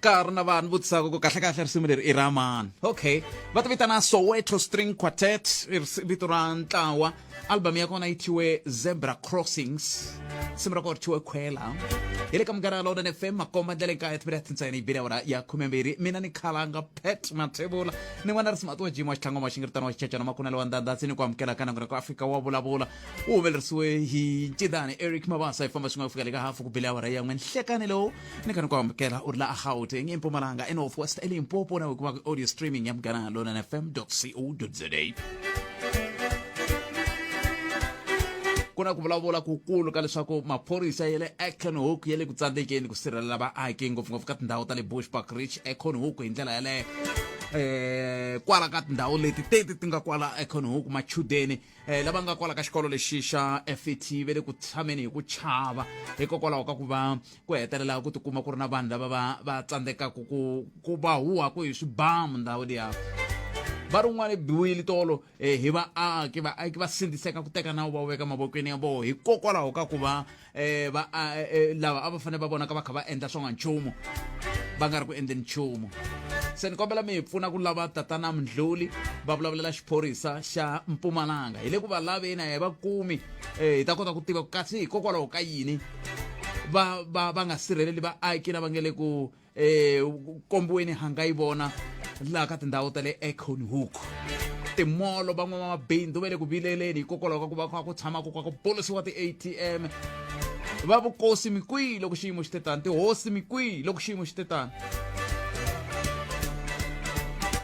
Ka ri na vanhu vutisaka ku kahlekahle risimu leri i ra mani. Okay, va ti vitana Soweto String Quartet, i vito ra ntlawa. Album ya kona yi thyiwe Zebra Crossings, risimu ra kona ri thyiwe Khwela. Hi le ka Munghana Lonene FM, makomba ndlela ekaya tibele tintsayeni yi bile awara ya 12. Mina ni khalanga Pat Mathebula ni n'wana risimu wa Jim wa xitlhango wa xingiritano wa xichachana makunelo wa ndandasi ni ku amukela ka nongonoko Afrika wa vulavula. Wu humelerisiwe hi Ncindani Eric Mabasa, hi famba swin'we ku fika le ka hafu ku bile awara ya n'we nhlekani lowu. Ni kha ni ku amukela u ri la eGauteng, eMpumalanga, eNorth West, eLimpopo na u kuma audio streaming ya Munghana Lonene FM co za. Ku na ku vulavula kukulu ka leswaku maphorisa ya le Acornhoek ya le ku tsandzekeni ku sirhelela vaaki, ngopfungopfu ka tindhawu ta le Bushbuckridge, Acornhoek hi ndlela yaleyo. Kwala ka tindhawu leti teti ti nga kwala Acornhoek, machudeni lava nga kwala ka xikolo lexi xa FET va le ku tshameni hi ku chava hikokwalaho ka ku va ku hetelela ku tikuma ku ri na vanhu lava va tsandzekaka ku va huhaku hi swibamu ndhawu liya. Va ri un'wana i biwile tolo hi vaaki, vaaki va sindziseka ku teka nawu va wu veka mavokweni ya vona hikokwalaho ka ku va va lava a va fanele va vonaka va kha va endla swa nchumu va nga ri ku endleni nchumu. Se ni kombela mi hi pfuna ku lava tatana Mdluli, va vulavulela xiphorisa xa Mpumalanga. Hi le ku va laveni, a hi va kumi. Hi ta kota ku tiva ku kasi hikokwalaho ka yini va nga sirheleli vaaki lava nga le ku kombiweni hanga yi vona laha ka tindhawu ta le Acornhoek. Timolo, van'wamabindzu va le ku vileleni hikokwalaho ka ku va kha ku tshama ku ka ku bolosiwa ti-ATM. Va vukosi mi kwihi loko xiyimo xi te tani? Tihosi mi kwihi loko xiyimo xi te tani?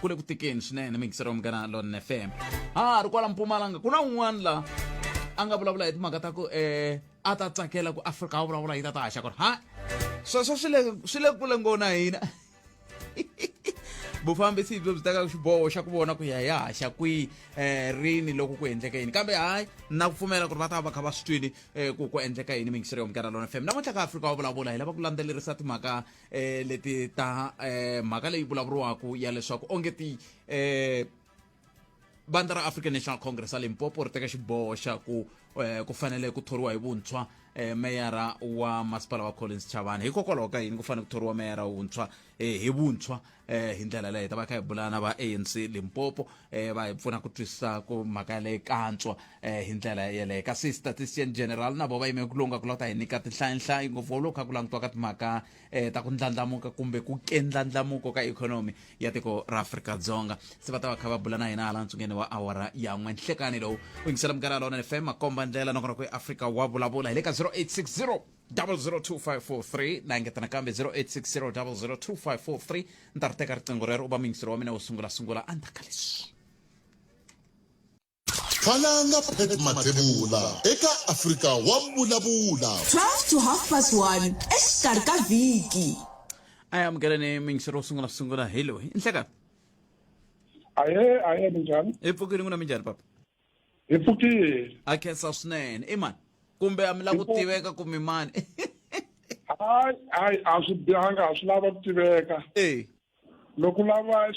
Ku le ku tikeni swinene miyingiseri wa Munghana Lonene FM. Ha ri kwala Mpumalanga ku na un'wana la a nga vulavula hi timhaka ta ku a ta tsakela ku Afrika wa vulavula yi ta ta haxa kona. Ha sweswo swi le kule ngopfu na hina. Vufambisi byo byi teka xiboho xa ku vona ku ya ya haxa kwihi rini loko ku endleka yini, kambe hayi na ku pfumela ku ri va ta va kha va swi twini ku endleka yini. Miyingiseri wa Munghana Lonene FM, namuntlha ka Afrika wa vulavula hi lava ku landzelerisa timhaka leti ta mhaka leyi vulavuriwaka ya leswaku onge ti vandla ra African National Congress a Limpopo ri teka xiboho xa ku ku fanele ku thoriwa hi vuntshwa meyara wa masipala wa Collins Chavane. Hikokwalaho ka yini ku fanele ku thoriwa meyara wuntshwa hi vuntshwa hi ndlela leyi? Hi ta va kha hi bula na va ANC Limpopo, va hi pfuna ku twisisa ku mhaka yaleyo kantswa hi ndlela yeleyo. Kasi statistician general na vo va yime ku lunga ku lava ta hi nyika tinhlayinhlayi, ngopfu loko kha ku langutiwa ka timhaka ta ku ndlandlamuka kumbe ku kendlandlamuko ka ikhonomi ya tiko ra Afrika-Dzonga. Se va ta va kha va bula na hina hala ntsungeni wa awara ya n'we nhlekani lowu. U yingisela Munghana Lonene FM, makomba ndlela nongonoko ya Afrika wa vulavula. Hi le ka 0860 002543 na engeta nakambe 0860 002543. Ni ta ri teka riqingho rero, u va muyingiseri wa mina wo sungula sungula endzhaku ka leswi. Khalanga Pat Mathebula eka Afrika wa Vulavula. 12 to half past 1 exikarhi ka vhiki. A hi amukeleni muyingiseri wo sungula sungula. Hi loyi, nhlekani. Ahe, ahe, minjhani? Hi pfukile, n'wina minjhani papa? Hi pfukile. A khensa swinene. I mani kumbe a mi lava ku tiveka kumbe mani? Hayi, hayi, a swi bihanga, a swi lava ku tiveka. Loko u lava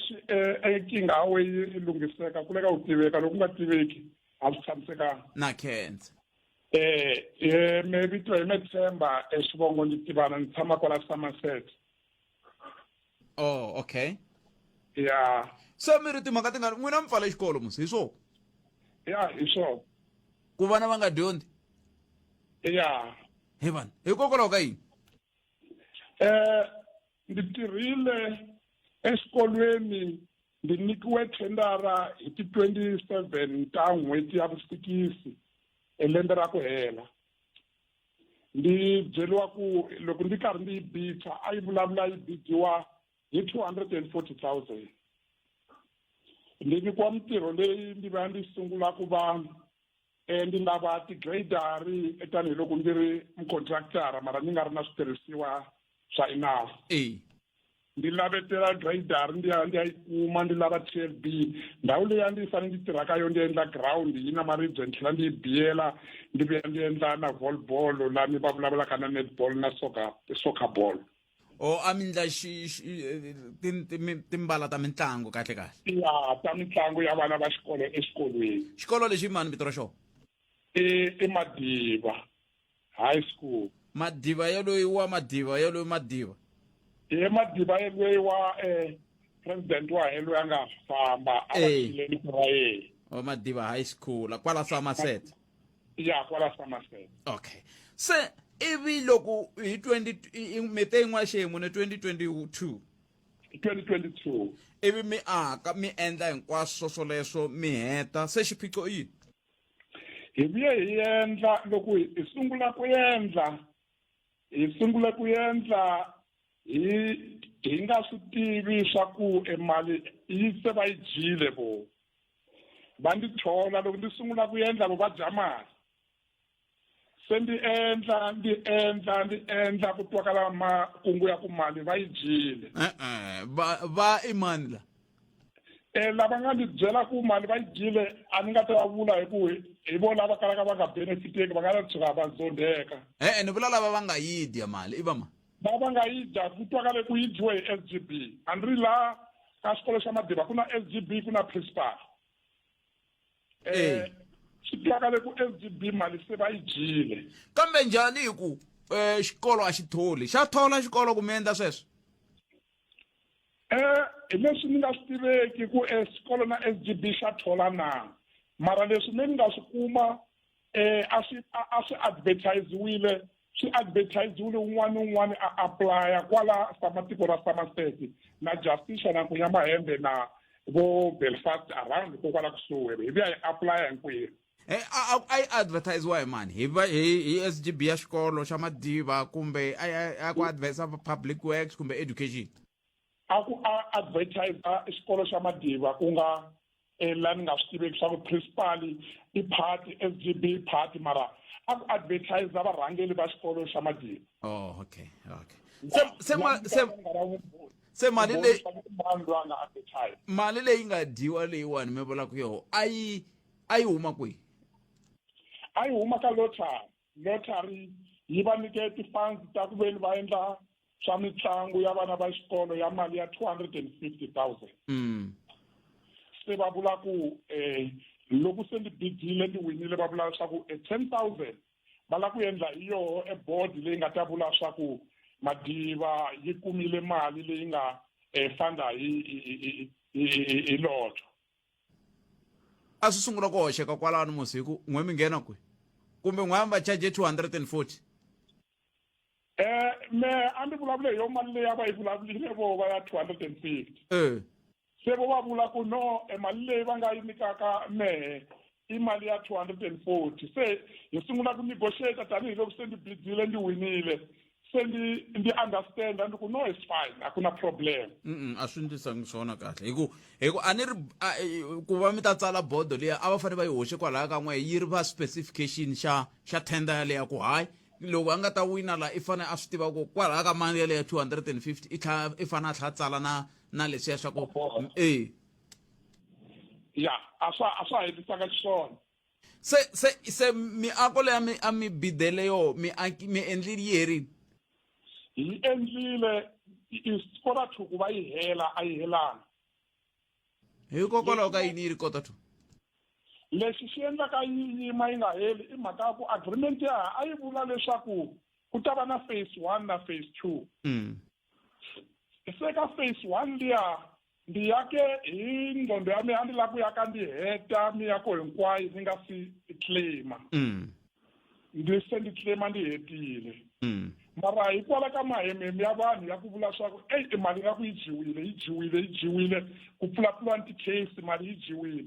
nkingha ya wena yi lunghiseka, ku leka u tiveka. Loko u nga tiveki, a swi tshamisekanga. Na khensa. Me vito hi Methemba, xivongo ndzi tivana, ndzi tshama kwala Somerset. Oh, okay. Ya. Se mi ri timhaka tingani n'wina mi pfale xikolo musi, hi swona? Ya, hi swona. Ku vana va nga dyondzi? Ya. He vanhu, hikokwalaho ka yini? Ndzi tirhile exikolweni, ndzi nyikiwe thendara hi ti 27 ta n'hweti ya vusikisi lembe ra ku hela. Ndzi byeriwa ku loko ndzi karhi ndzi yi bicha, a yi vulavula yi bidiwa hi 240,000. Ndzi nyikiwa mintirho leyi ndzi va ndzi sungula ku va ndzi lava ti-grader tanihiloko ndzi ri mucontractor, mara ndzi nga ri na switirhisiwa swa enough. Ndzi lavetela grader, ndzi ya ndzi ya yi kuma, ndzi lava TLB. Ndhawu leyi a ndzi fanele ndzi tirha ka yona, ndzi endla ground yi na maribye, ndzi tlhela ndzi yi biyela, ndzi vuya ndzi endla na volleyball laha mi va vulavulaka na netball na soccer ball. O a mi ndla timbala ta mitlangu kahle kahle? Ya, ta mitlangu ya vana va xikolo exikolweni. Xikolo lexi i mani vito ra xona? I Madiba High School. Madiba yaloyi wa Madiba yaloyi Madiba. Hi Madiba yelweyi wa president wa helo ya nga famba a va xile vito ra yena. Wa Madiba High School kwala Somerset. Ya kwala Somerset. Okay. Se ivi loko hi 20 mi te n'waxemu ni 2022. 2022. Ivi mi aka mi endla hinkwaswo swoleswo mi heta se xiphiqo i yini? Hi vuye hi endla loko hi sungula ku endla hi sungule ku endla hi hi nga swi tivi swa ku e mali yi se va yi dyile vo va ndzi thola loko ndzi sungula ku endla vo va dya mali se ndzi endla ndzi endla ndzi endla ku twakala makungu ya ku mali va yi dyile. E-e va va i mani la? Eh lava nga ndzi byela ku mali va yi dyile a ni nga ta va vula hi ku hi vona lava kalaka va nga benefiteki va nga ta tshuka va zondheka. E-e ni vula lava va nga yi dya mali i va mani? Lava va nga yi dya ku twakale ku yi dyiwe hi S_G_B a ni ri laha ka xikolo xa Madiba ku na S_G_B ku na principal. Eh swi twakale ku S_G_B mali se va yi dyile. Kambe njhani hi ku xikolo a xi tholi xa thola xikolo ku mi endla sweswo? Eh hi leswi ni nga swi tiveki ku eh, xikolo na SGB xa thola na mara leswi me ni nga swi kuma eh a swi a swi advertisiwile swi advertisiwile un'wana ni un'wana a applya kwala sama tiko ra Somerset na Justicia na Nkunya Mahembe na vo Belfast around kokwala kusuhi hi vuya hi applya hinkwerhu. Eh, a a yi advertisiwa hi mani hi va hi hi SGB ya xikolo xa Madiba kumbe a a ku advertisa public works kumbe education a ku a advertise xikolo xa Madiba ku nga eh, la ni nga swi tiveki swa ku principal i party SGB i party mara a ku advertise varhangeli va xikolo xa Madiba. Oh, okay, okay. Se se se se mali leyi mali leyi nga dyiwa leyiwani mi vulaka yoho a yi a yi huma kwihi? A yi huma ka lottery. Lottery yi va nyike ti-funds ta ku veni va endla swa mitlangu ya vana va xikolo ya mali ya 250,000. Se va vula ku loko se ndi bidile ndi winile va vula leswaku 10,000 va lava ku endla hi yoho e board leyi nga ta vula swa ku Madiba yi kumile mali leyi nga funda hi hi hi hi lotto. A swi sungula ku hoxeka kwalano musi hi ku n'we mi nghena kwihi kumbe n'we a mi va charge 240. Me a ni vulavule hi yo mali leyi a va yi vulavulile vo va ya 250. Se vo va vula ku no e mali leyi va nga yi nyikaka mehe i mali ya 240. Se hi sungula ku negotiate tanihiloko se ndzi bidile ndzi winile se ndzi ndzi understand ndzi ku no it's fine a ku na problem. A swi ndlisangi swona kahle hi ku hi ku a ni ri ku va mi ta tsala bodo liya a va fanele va yi hoxe kwalaya ka n'we yi ri va specification xa xa tender yaleya ku hayi loko a nga ta wina la i fanele a swi tiva ku kwalaya ka mali yaleya 250 i tlhela i fanele a tlhela a tsala na na leswiya swa ku e ya a swa a swa hetisanga xiswona. Se se se miako leyi mi a mi bidele yo mi aki mi endlile yi herile? Hi endlile i quarter to ku va yi hela a yi helanga. Hikokwalaho ka yini yi ri quarter to? Lexi xi endlaka yi yima yi nga heli i mhaka ya ku agreement ya ha a yi vula leswaku ku ta va na phase 1 na phase 2. Se ka phase 1 liya ndi yake hi nqondo ya mina a ni lava ku yaka ndi heta miako hinkwayo ni nga si claima. Ndzi se ndzi claima ndi hetile. Mara hikwalaho ka mahemhemu ya vanhu ya ku vula swa ku eyi mali nga ku yi dyiwile yi dyiwile yi dyiwile ku pfulapfuriwa ni ti-case mali yi dyiwile.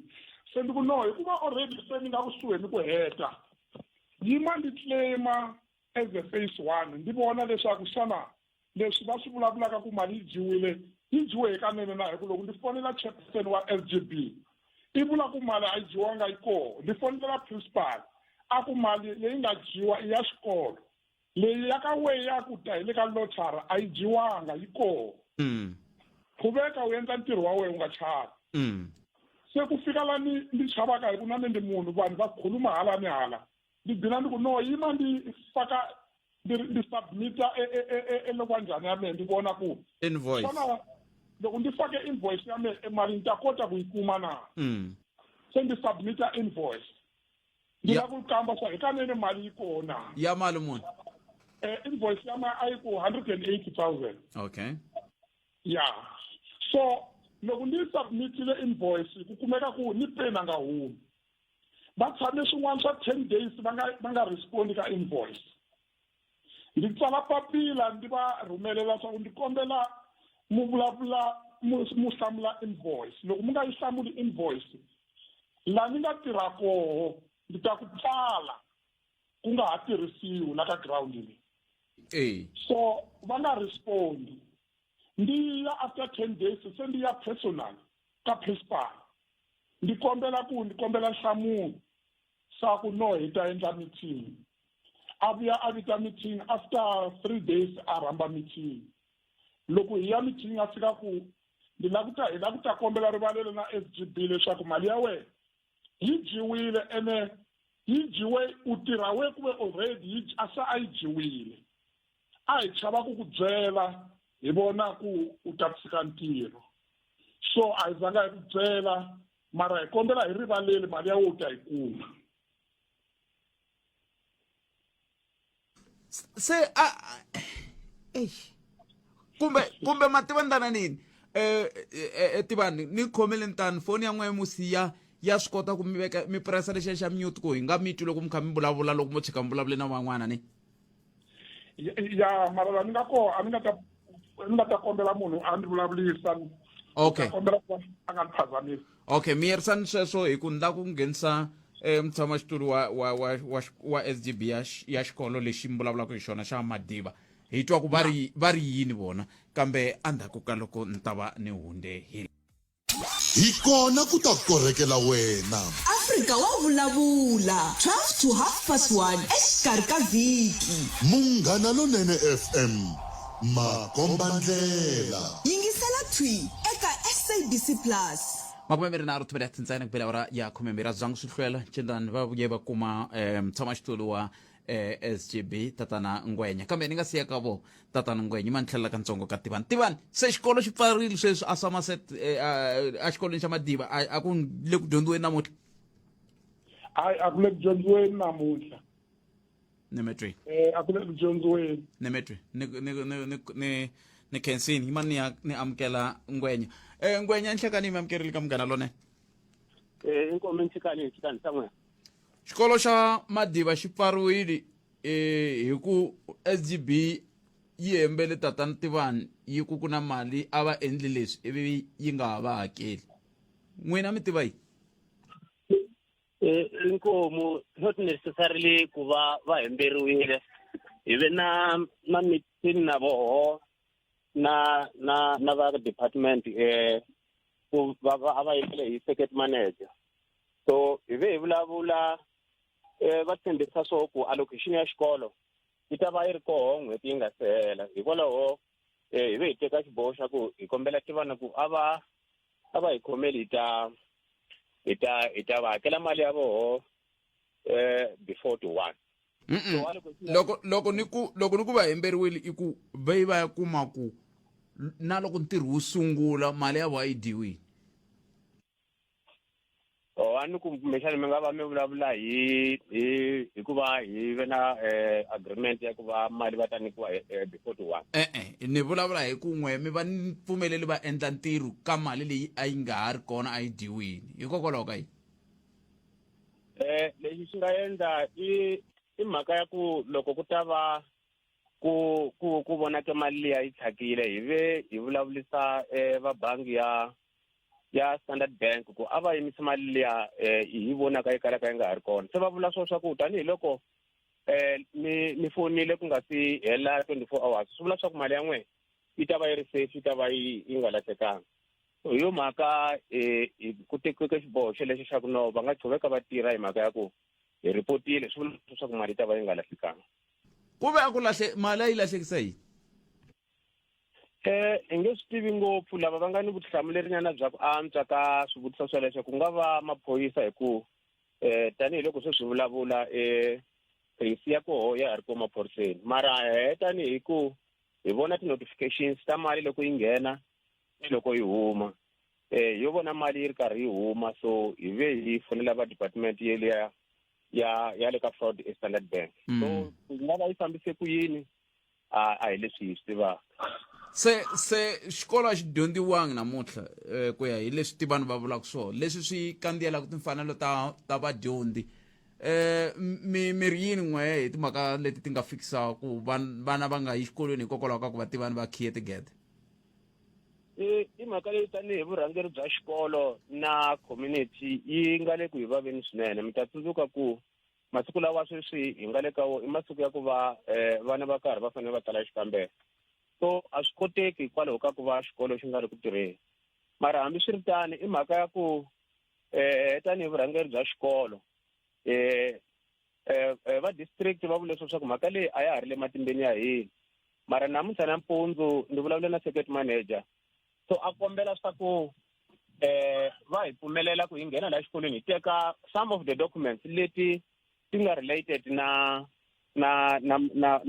Se ndzi ku no hikuva already se ni nga kusuhi ni ku heta yima ndzi claima as a phase 1 ndzi vona leswaku xana leswi va swi vulavulaka ku mali yi dyiwile yi dyiwe hikanene na hi ku loko ndzi fonela chairperson wa SGB i vula ku mali a yi dyiwanga yi koho ndzi fonela principal a ku mali leyi nga dyiwa i ya xikolo leyi ya ka we ya ku ta hi le ka lottery a yi dyiwanga yi koho. Qhubeka u endla ntirho wa wena u nga chavi. Se ku fika la ni ni chavaka hi ku na me ndi munhu vanhu va khuluma hala ni hala ndzi gcina ni ku no yima ndi faka ndzi ndzi submita elokwa njhani ya mehe ndzi vona ku invoice xana loko ndzi fake invoice ya mehe emali ni ta kota ku yi kuma na. Se ndzi submita invoice ndzi lava ku kamba swa hikanene mali yi kona ya mali muni. Invoice ya ma a yi ku 180,000. Okay. Ya, so loko ni submitile invoice, ku kumeka ku ni peni a nga humi. Va tshame swin'wana swa 10 days va nga respondi ka invoice. Ndzi tsala papila, ndzi va rhumelela swa ku ndzi kombela mu vulavula, mu hlamula invoice. Loko mu nga yi hlamuli invoice, laha ni nga tirha koho ndzi ta ku pfala, ku nga ha tirhisiwi la ka ground leyi. So va nga respondi. Ndi ya after 10 days, se ndi ya personal ka principal, ndi kombela ku ndi kombela nhlamulo swa ku no hi ta endla meeting. A vuya a vita meeting after 3 days, a rhamba meeting. Loko hi ya meeting, a fika ku ndzi lava ku ta hi lava ku ta kombela rivalelo na SGB leswaku mali ya wena yi dyiwile, ene yi dyiwe u tirha we ku ve already yi a se a yi dyiwile. A hi chava ku ku byela, hi vona ku u ta tshika ntirho, so a hi zanga hi ku byela, mara hi kombela hi rivaleli, mali ya wena u ta yi kuma. Se a eish, kumbe mativa ndana nini, Tivani, ni khomele ntani foni ya n'we musiya ya swi kota ku mi veka mi pressa lexiya xa mute ku hi nga mi twi loko mi kha mi vulavula, loko mo tshika mi vulavule na van'wana ni Ya, mara la ni nga koho a ni nga ta kombela munhu a ni vulavurisa. Okay. Kombela ku a nga ni phazamisi. Okay, mi yerisani sweswo hi ku ni lava ku nghenisa mutshamaxitulu wa SGB ya xikolo lexi mi vulavulaka hi xona xa Madiba, hi twa ku va ri yini vona, kambe endzhaku ka loko ni ta va ni hunde hi Hi kona ku ta korhekela wena. Afrika wa vulavula, 12 to half past 1 exikarhi ka vhiki. Munghana Lonene FM, makombandlela. Yingisela thwi eka SABC Plus. 23 timinete ntsena ku bela awara ya 12. A zangi swi hlwela, cindani va vuye va kuma mutshamaxitulu wa SGB, Tatana Ngwenya. Kambe ni nga siya ka vo Tatana Ngwenya, ma ni tlhelela kantsongo ka Tivani. Tivani, se xikolo xi pfarile sweswi a Somerset, a xikolweni xa Madiba a ku le ku dyondziweni namuntlha? Hayi, a ku le ku dyondziweni namuntlha. Nemetwi. A ku le ku dyondziweni. Nemetwi, ni khensini yima ni ya ni amukela Ngwenya. Ngwenya, nhlekani, mi amukerile ka Munghana Lonene. Inkomu, nchikani, nchikani san'we. Xikolo xa Madiba xi pfariwile hi ku SGB yi hembele Tatana Tivani, yi ku ku na mali a va endli leswi, ivi yi nga ha va hakeli. N'wina mi tiva yini? Inkomu, not necessarily ku va va hemberiwile. Hi ve na meeting na voho na va department, ku va a va yimele hi circuit manager, so hi ve hi vulavula, va tshembisa swo ku allocation ya xikolo yi ta va yi ri koho n'hweti yi nga se hela. Hikwalaho hi ve hi teka xiboho xa ku hi kombela Tivana ku a va hi khomeli, hi ta va hakela mali ya voho before to 1. Loko ni ku va hemberiwile, i ku va va ya kuma ku na loko ntirho wu sungula mali ya vona yi dyiwile. Oh, a ni ku kumbexana mi nga va mi vulavula hi ku va hi ve na agreement ya ku va mali va ta nyikiwa before to 1. E-e, ni vulavula hi ku n'we mi va ni pfumeleli va endla ntirho ka mali leyi a yi nga ha ri kona, a yi dyiwile, hikokwalaho ka yini? Lexi xi nga endla i mhaka ya ku loko ku ta va ku vonake mali liya yi tlhakile, hi ve hi vulavurisa va bangi ya Standard Bank ku a va yimisi mali liya, hi vonaka yi kalaka yi nga ha ri kona. Se va vula swo swa ku tanihiloko mi fonile ku nga si hela 24 hours, swi vula swa ku mali ya n'we yi ta va yi ri safe, yi ta va yi nga lahlekanga. So hi yo mhaka ku tekiweke xiboho xelexo xa ku no va nga qhuveka va tirha, hi mhaka ya ku hi ripotile, swi vula leswaku mali yi ta va yi nga lahlekanga. Ku ve a ku lahle mali, a yi lahlekisa yini? Hi nge swi tivi ngopfu. Lava va nga ni vutihlamuleri nyana bya ku antswa ka swivutiso sweleswo ku nga va maphorisa, hi ku tanihiloko se swi vulavula, case ya koho ya ha ri ko maphoriseni, mara he tanihi ku hi vona ti-notifications ta mali loko yi nghena ni loko yi huma, yo vona mali yi ri karhi yi huma, so hi ve hi fonela va department yeliya ya le ka fraud e Standard Bank. So ku nga va yi fambise ku yini, a hi leswi hi swi tivaka. Se xikolo a xi dyondziwangi namuntlha ku ya hi leswi tivani va vulaka swona, leswi swi kandziyelaka timfanelo ta vadyondzi. Mi ri yini n'we hi timhaka leti ti nga fikisa ku vana va nga yi xikolweni hikokwalaho ka ku va tivani va khiye tigede? I mhaka leyi tanihi vurhangeri bya xikolo na community yi nga le ku hi vaveni swinene. Mi ta tsundzuka ku masiku lawa sweswi hi nga le ka wo i masiku ya ku va vana va karhi va fanele va tsala xikambelo, so a swi koteki hikwalaho ka ku va xikolo xi nga ri ku tirheni. Mara hambiswiritano i mhaka ya ku tanihi vurhangeri bya xikolo va district va vule leswaku mhaka leyi a ya ha ri le matimbeni ya hina. Mara namuntlha nampundzu ndzi vulavule na circuit manager, so a kombela swa ku va hi pfumelela ku hi nghena laha xikolweni hi teka some of the documents leti ti nga related na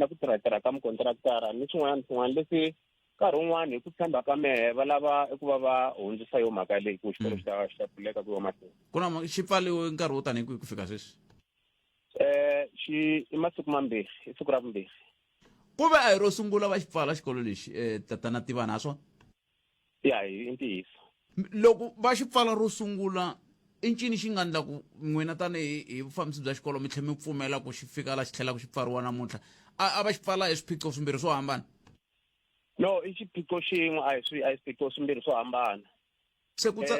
ku tirha ka mukontraktara ni swin'wana na swin'wana leswi nkarhi wun'wani hi ku tshemba ka mehe va lava ku va va hundzisa yo mhaka leyi ku xikolo xi ta pfuleka ku yiwa mahlweni. Ku na xi pfaliwe nkarhi wo tanihi kwihi ku fika sweswi? Xi i masiku mambirhi, i siku ra vumbirhi. Ku ve a hi ro sungula va xi pfala xikolo lexi, tatana Tivani, ha swona? Ya, i ntiyiso. Loko va xi pfala ro sungula, i ncini xi nga endla ku n'wina tanihi hi vufambisi bya xikolo mi tlhela mi pfumela ku xi fika la xi tlhelaka xi pfariwa namuntlha? A va xi pfala hi swiphiqo swimbirhi swo hambana? No, i xiphiqo xin'we, a hi swiphiqo swimbirhi swo hambana. Se ku tsa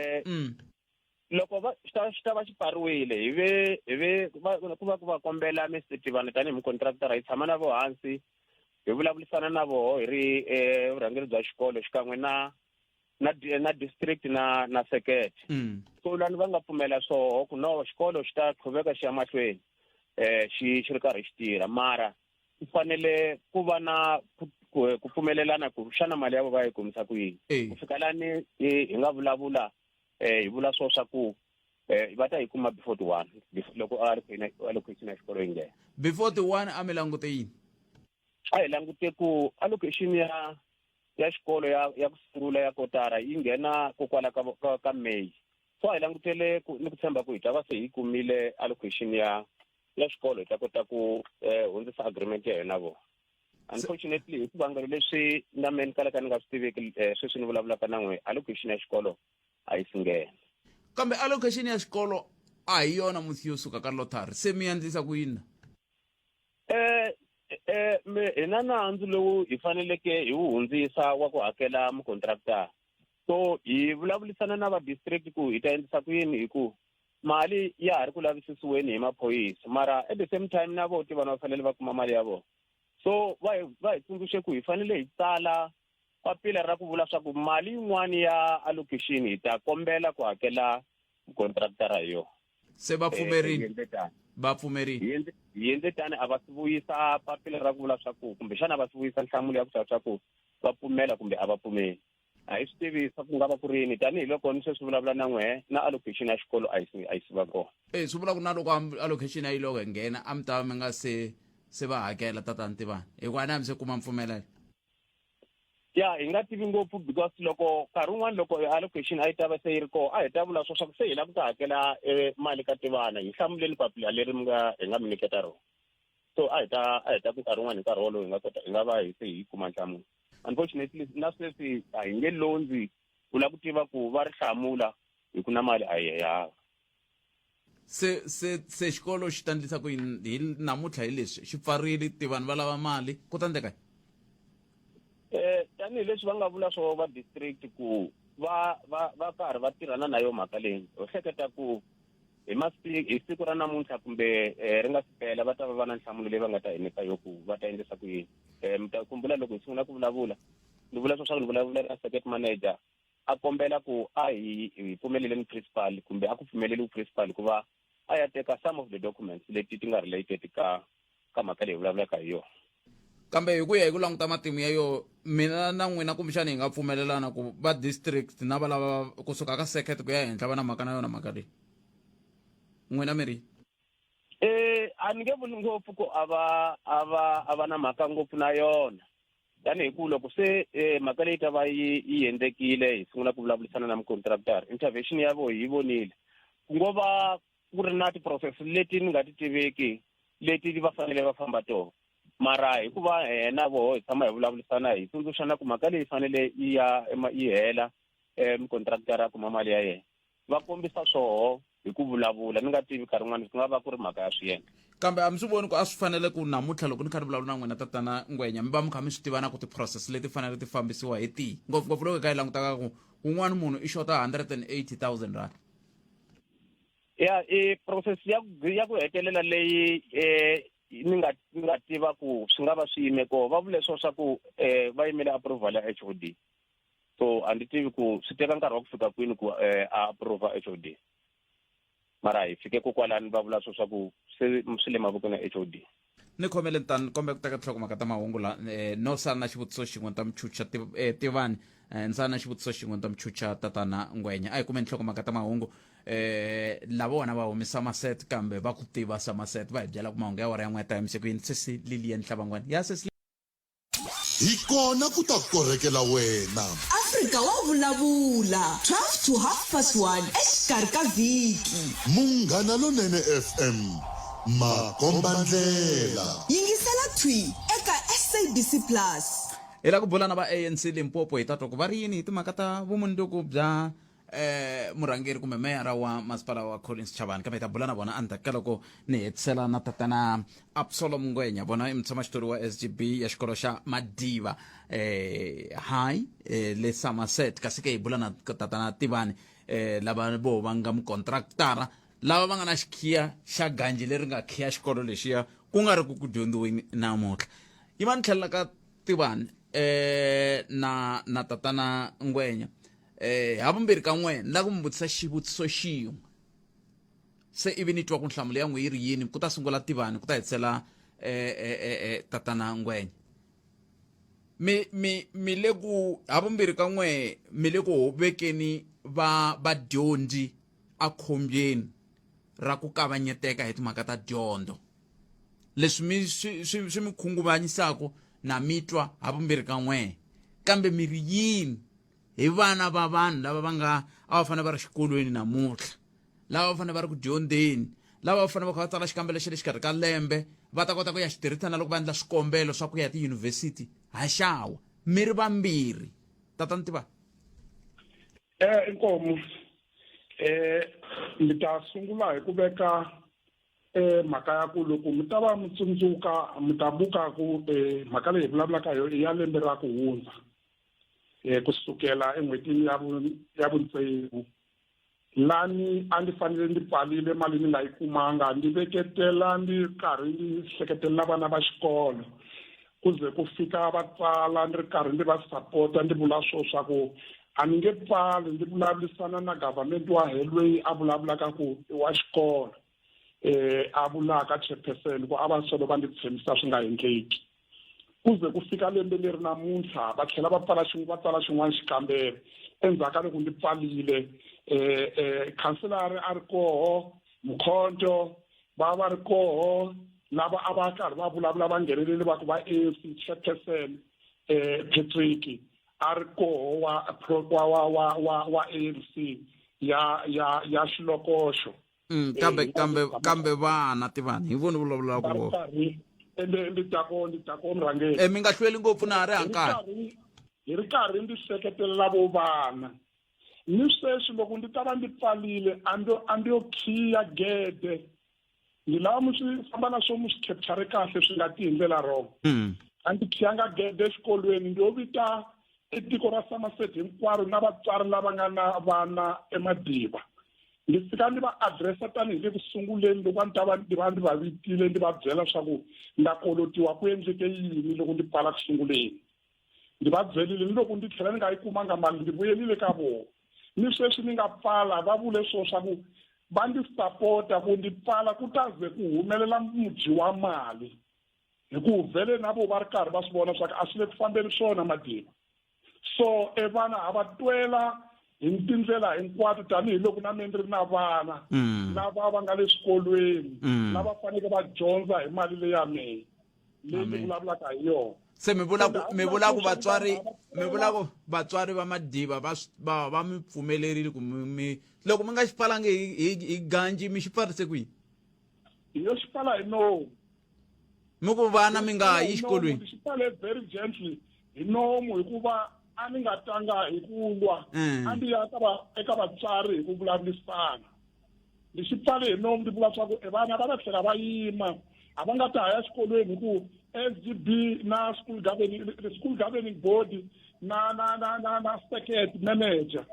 Loko va xi ta va xi pfariwile, hi ve hi ve va ku va ku va kombela Mister Tivani tanihi mukontraktara, hi tshama na vo hansi hi vulavurisana na voho hi ri vurhangeri bya xikolo xikan'we na district na circuit. So lani va nga pfumela swoho ku no xikolo xi ta qhuveka xi ya mahlweni xi ri karhi xi tirha, mara ku fanele ku va na ku pfumelelana ku xana mali ya vo va yi kumisa ku yini. Ku fika lani hi nga vulavula hi vula swo swa ku va ta yi kuma before the 1, loko a ri allocation ya xikolo yi nghena. Before the 1 a mi langute yini? A hi langute ku allocation ya xikolo ya ku sungula ya kotara yi nghena kokwala ka May. So a hi langutele ku ni ku tshemba ku hi ta va se hi kumile allocation ya xikolo, hi ta kota ku hundzisa agreement ya hina vona. Unfortunately, hi swivangelo leswi na mina ni kalaka ni nga swi tiveki, sweswi ni vulavulaka na n'we, allocation ya xikolo a yi si nghena. Kambe allocation ya xikolo a hi yona musi yo suka ka lottery, se mi endlisa ku yini? Hi na nandzu lowu hi faneleke hi wu hundzisa wa ku hakela mukontraktara. So hi vulavurisana na va district ku hi ta endlisa ku yini, hi ku mali ya ha ri ku lavisisiweni hi maphorisa, mara at the same time na vo vanhu va fanele va kuma mali ya vona. So va hi tsundzuxe ku hi fanele hi tsala papila ra ku vula swa ku mali yin'wani ya allocation hi ta kombela ku hakela mukontraktara hi yona. Se va pfumerile? Va pfumerile? Hi endle tani, a va si vuyisa papila ra ku vula swa ku kumbexana va si vuyisa nhlamulo ya ku ta swa ku va pfumela kumbe a va pfumeli. A hi swi tivi swa ku nga va ku ri yini, tanihiloko ni sweswi vulavula na n'wehe na allocation ya xikolo a yi si va kona. Swi vula ku na loko allocation a yi loko nghena a mi ta va mi nga se va hakela tatana Tivani, hikuva a ni a mi se kuma mpfumelelo. Ya, hi nga tivi ngopfu because loko nkarhi wun'wani loko allocation a yi ta va se yi ri kona, a hi ta vula swo swa ku se hi lava ku ta hakela mali ka Tivana, hi hlamuleni papila leri mi nga hi nga mi nyiketa rona. So a hi ta ku nkarhi wun'wani hi nkarhi wolowo hi nga kota hi nga va hi se hi kuma nhlamulo. Unfortunately na sweswi a hi nge londzi ku lava ku tiva ku va ri hlamula hi ku na mali a hi hava. Se xikolo xi ta endlisa ku yini hi namuntlha hi leswi xi pfarile, Tivani va lava mali, ku ta endleka yini? Tanihileswi va nga vula swo va district ku va karhi va tirhana na yo mhaka leyi, ho hleketa ku hi siku ra namuntlha kumbe ri nga si pela va ta va va na nhlamulo leyi va nga ta hi nyika yo ku va ta endlisa ku yini. Mi ta khumbula loko hi sungula ku vulavula, ni vula swa ni vulavula na circuit manager a kombela ku a hi pfumeleleni principal kumbe a ku pfumeleli principal ku va a ya teka some of the documents leti ti nga related ka mhaka leyi vulavulaka hi yona. Kambe hi ku ya hi ku languta matimu ya yo, mina na n'wina kumbexana hi nga pfumelelana ku va district na va lava kusuka ka circuit ku ya henhla va na mhaka na yona mhaka leyi. N'wina mi ri? A ni nge vuli ngopfu ku a va na mhaka ngopfu na yona, tanihi ku loko se mhaka leyi ta va yi endlekile hi sungula ku vulavurisana na mucontractor, intervention ya vo hi vonile ku ngo va ku ri na ti-process leti ni nga ti tiveki leti va fanele va famba tona. Mara hikuva hina voho hi tshama hi vulavurisana hi tsundzuxana ku mhaka leyi fanele yi ya yi hela mukontraktara a kuma mali ya yena. Va kombisa swoho hi ku vulavula ni nga tivi nkarhi wun'wana ku nga va ku ri mhaka ya swiyenge. Kambe a mi swi voni ku a swi fanele ku namuntlha loko ni kha ni vulavula na n'wina tatana Ngwenya mi va mi kha mi swi tiva na ku ti-process leti fanele ti fambisiwa hi tihi ngopfungopfu loko hi kha hi langutaka ku wun'wana munhu i xota 180 000 rand. Ya i process ya ya ku hetelela leyi ni nga ni nga tiva ku swi nga va swi yime koho va vule swo swa ku va yimele approval ya HOD. So a ndzi tivi ku swi teka nkarhi wa ku fika kwini ku a approve HOD. Mara hi fike kokwalani va vula swo swa ku se swi le mavokweni ya HOD. Ni khomele ni kombe ku teka tinhlokomhaka ta mahungu la no sala na xivutiso xin'we ni ta mi chucha tivani ni sala na xivutiso xin'we ni ta mi chucha tatana Ngwenya. A hi kumeni tinhlokomhaka ta mahungu lava vona va humisa maset kambe va ku tiva Somerset va hi byela ku mahungu ya wara ya n'we ya ta yimise ku yini sesi Lilian Hlabangwani ya sesi Hi kona ku ta korhekela wena. Afrika wa vulavula, 12 to half past 1 exikarhi ka vhiki. Munghana Lonene FM, makombandlela. Yingisela thwi eka SABC Plus. Hi lava ku bula na va ANC Limpopo hi ta twa ku va ri yini hi timhaka ta vumundzuku bya eh murhangeri kumbe meyara wa masipala wa Collins Chabane kambe hi ta bula na vona endzhaku ka loko ni hetisela na tatana Absalom Ngwenya vona i mutshamaxitulu wa SGB ya xikolo xa Madiva eh high eh, le Somerset kasi ke hi bula na tatana Tivani eh lava vo va nga mukontraktara lava va nga na xikhiya xa ganji leri nga khiya xikolo lexiya ku nga ri ku ku dyondziweni namuntlha yi va ni tlhelela ka Tivani eh na na tatana Ngwenya eh havumbirhi ka n'we ni lava ku mi vutisa xivutiso xin'we se ivi ni twa ku nhlamulo ya n'we yi ri yini ku ta sungula tivani ku ta hetisela eh, eh, eh, eh, tatana ngwenya mi mi mi le ku havumbirhi ka n'we mi le ku vekeni va vadyondzi ekhombyeni ra ku kavanyeteka hi timhaka ta dyondzo leswi mi swi swi swi mi khunguvanyisaka na mi twa havumbirhi ka n'we kambe mi ri yini hi vana va vanhu lava va nga a va fanele va ri xikolweni namuntlha lava va fanele va ri ku dyondzeni lava va fanele va kha va tsala xikambelo xa le xikarhi ka lembe va ta kota ku ya xi tirhisa na loko va endla swikombelo swa ku ya tiyunivhesiti haxawa mi ri vambirhi tatani tiva. Inkomu ni ta sungula hi ku veka mhaka ya ku loko mi ta va mi tsundzuka mi ta buka ku mhaka leyi hi vulavulaka hi yona i ya lembe ra ku hundza. Kusukela en'hwetini ya ya vutsevu lani a ndzi fanele ndzi pfalile mali ni nga yi kumanga ndzi veketela ndzi karhi ndzi hleketelela vana va xikolo ku ze ku fika va tsala ndzi ri karhi ndzi va sapota ndzi vula swo swa ku a ni nge pfali ndzi vulavurisana na government wa he loyi a vulavulaka ku i wa xikolo a vulaka chairperson ku a va solo va ndzi tshembisa swi nga endleki. Ku ze ku fika lembe leri namuntlha va tlhela va pfala va tsala xin'wana xikambelo endzhaku ka loko ndzi pfalile khanselari a ri koho Mkhonto va va ri koho lava a va karhi va vulavula va ngheneleli va ku va ANC chairperson Patrick a ri koho wa wa wa wa wa wa ANC ya ya ya Xilokoxo. Kambe kambe kambe vana tivani hi vona vulavulaka vo ende ndi ta ko ndi ta ko murhangeri e mi nga hlweli ngopfu na ha ri hankarhi hi ri karhi ndzi hleketelela vo vana ni sweswi loko ndzi ta va ndzi pfalile a ndo a ndi yo khiya gede ndzi lava mi swi famba na swo mi swi capture kahle swi nga ti hi ndlela wrong a ndzi khiyanga gede exikolweni ndi yo vita i tiko ra Somerset hinkwaro na vatswari lava nga na vana eMadiba ndzi fika ndzi va addressa tanihi le ku sunguleni loko a ni ta va ndzi va ndzi va vitile ndzi va byela swa ku nda kolotiwa ku endleke yini loko ndzi pfala ku sunguleni ndzi va byerile ni loko ndzi tlhela ni nga yi kumanga mali ndzi vuyelile ka vona ni sweswi ni nga pfala va vule swo swa ku va ndzi sapota ku ndzi pfala ku ta ze ku humelela mudyi wa mali hi ku vhele na vo va ri karhi va swi vona swa ku a swi le ku fambeni swona Madiba so e vana ha va twela hi tindlela hinkwato tanihiloko na mina ni ri na vana lava va nga le swikolweni lava faneleke va dyondza hi mali leyi ya mina leyi ni vulavulaka hi yona. Se mi vula ku mi vula ku vatswari mi vula ku vatswari va Madiba va va va mi pfumelerile ku mi loko mi nga xi pfalangi hi hi ganji mi xi pfarise kwihi? Hi yo xi pfala hi nomu. Mi ku vana mi nga yi xikolweni. Xi pfale very gently hi nomu hikuva a ni nga tanga hi ku lwa. A ndzi ya ka va eka vatswari hi ku vulavurisana. Ni xi pfale hi nomu ndzi vula swa ku e vana va ta tlhela va yima a va nga ta ha ya xikolweni hi ku SGB na school governing school governing body na na na na na circuit manager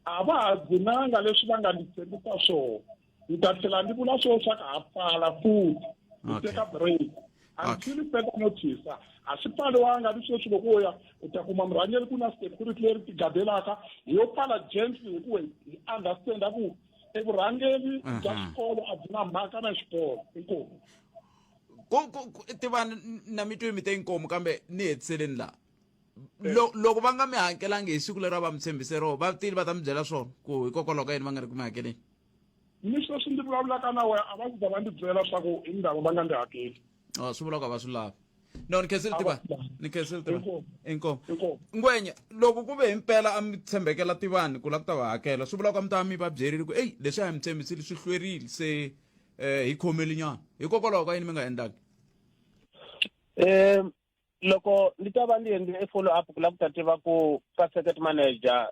a va ha dzinanga leswi va nga ndzi tshembisa swona. Ni ta tlhela ni vula swo swa ka ha pfala futhi hi teka break until further notice. A swi pfaliwanga ni sweswi, loko wo ya u ta kuma murhangeri ku na security leri ti gadelaka. Hi yo pfala gently hi ku hi understanda ku evurhangeri bya xikolo a byi na mhaka na xikolo. Inkomu. Ku tivani na mi twe mi te inkomu, kambe ni hetiseleni laha. Loko va nga mi hakelangi hi siku leri a va mi tshembise rona, va tile va ta mi byela swona ku hikokwalaho ka yini va nga ri ku mi hakeleni? Ni sweswi ndzi vulavulaka na wena a va ku za va ndzi byela swa ku hi ndhawu va nga ndzi hakeli. Oh, swi vula ku a va swi lavi. No, ni khensile tiva, ni khensile tiva. Inkomu. Ngwenya, loko ku ve himpela a mi tshembekela Tivani ku la ku ta va hakela, swi vula ku a mi ta va mi va byerile ku eyi leswi a hi mi tshembisile swi hlwerile, se hi khomeli nyana, hikokwalaho ka yini mi nga endlangi? Loko ni ta va ni endle e follow up ku lava ku ta tiva ku ka circuit manager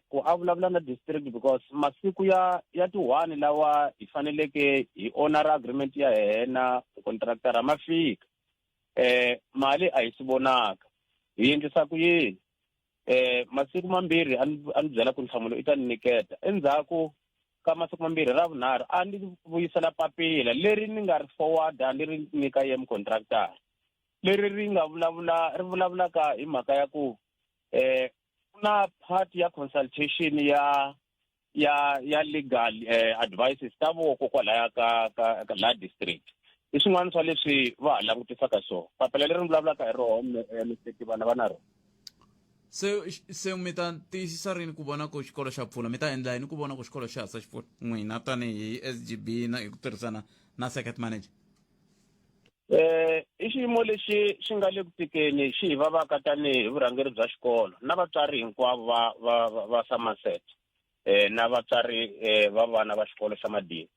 ku a vulavula na district, because masiku ya ti-1 lawa hi faneleke hi honor agreement ya hina contractor ma fika, mali a hi swi vonaka, hi endlisa ku yini? Masiku mambirhi a ni byela ku nhlamulo i ta ni nyiketa endzhaku ka masiku mambirhi. Ra vunharhu a ni vuyisela papila leri ni nga ri forwarda ni ri nyika ye mucontractor, leri ri nga vulavula ri vulavulaka hi mhaka ya ku ku na part ya consultation ya legal advices ta voko kwalaya ka la district. I swin'wana swa leswi va ha langutisaka swona. Papila leri ni vulavulaka hi roho, Mr Tivana, va na rona. Se mi ta tiyisisa rini ku vona ku xikolo xa pfula? Mi ta endla yini ku vona ku xikolo xa hatla xi pfula, n'wina tanihi SGB na hi ku tirhisana na circuit manager? I xiyimo lexi xi nga le ku tikeni, xi hi vavaka tanihi vurhangeri bya xikolo na vatswari hinkwavo va Somerset na vatswari va vana va xikolo xa Madiba.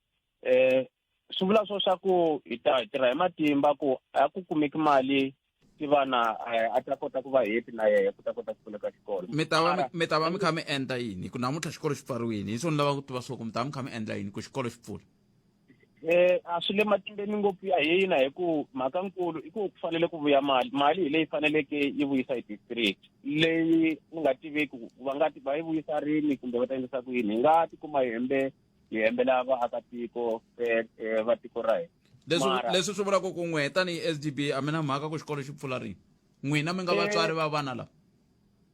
Swi vula swo swa ku hi ta hi tirha hi matimba ku a ku kumeki mali, Tivana a ta kota ku va happy na yehe ku ta kota ku pfuleka xikolo. Mi ta va mi kha mi endla yini ku namuntlha xikolo xi pfariwile? Hi swona lava ku tiva swo ku mi ta va mi kha mi endla yini ku xikolo xi pfula. A swi le matimbeni ngopfu ya hina, hi ku mhaka nkulu i ku ku fanele ku vuya mali. Mali hi leyi faneleke yi vuyisa hi district, leyi ni nga tiveki ku va nga va yi vuyisa rini kumbe va ta endlisa ku yini. Hi nga tikuma hi hembe hi hembela vaakatiko va tiko ra hina. Leswi swi vulaka ku n'we tanihi SGB a mi na mhaka ku xikolo xi pfula rini, n'wina mi nga vatswari va vana lava?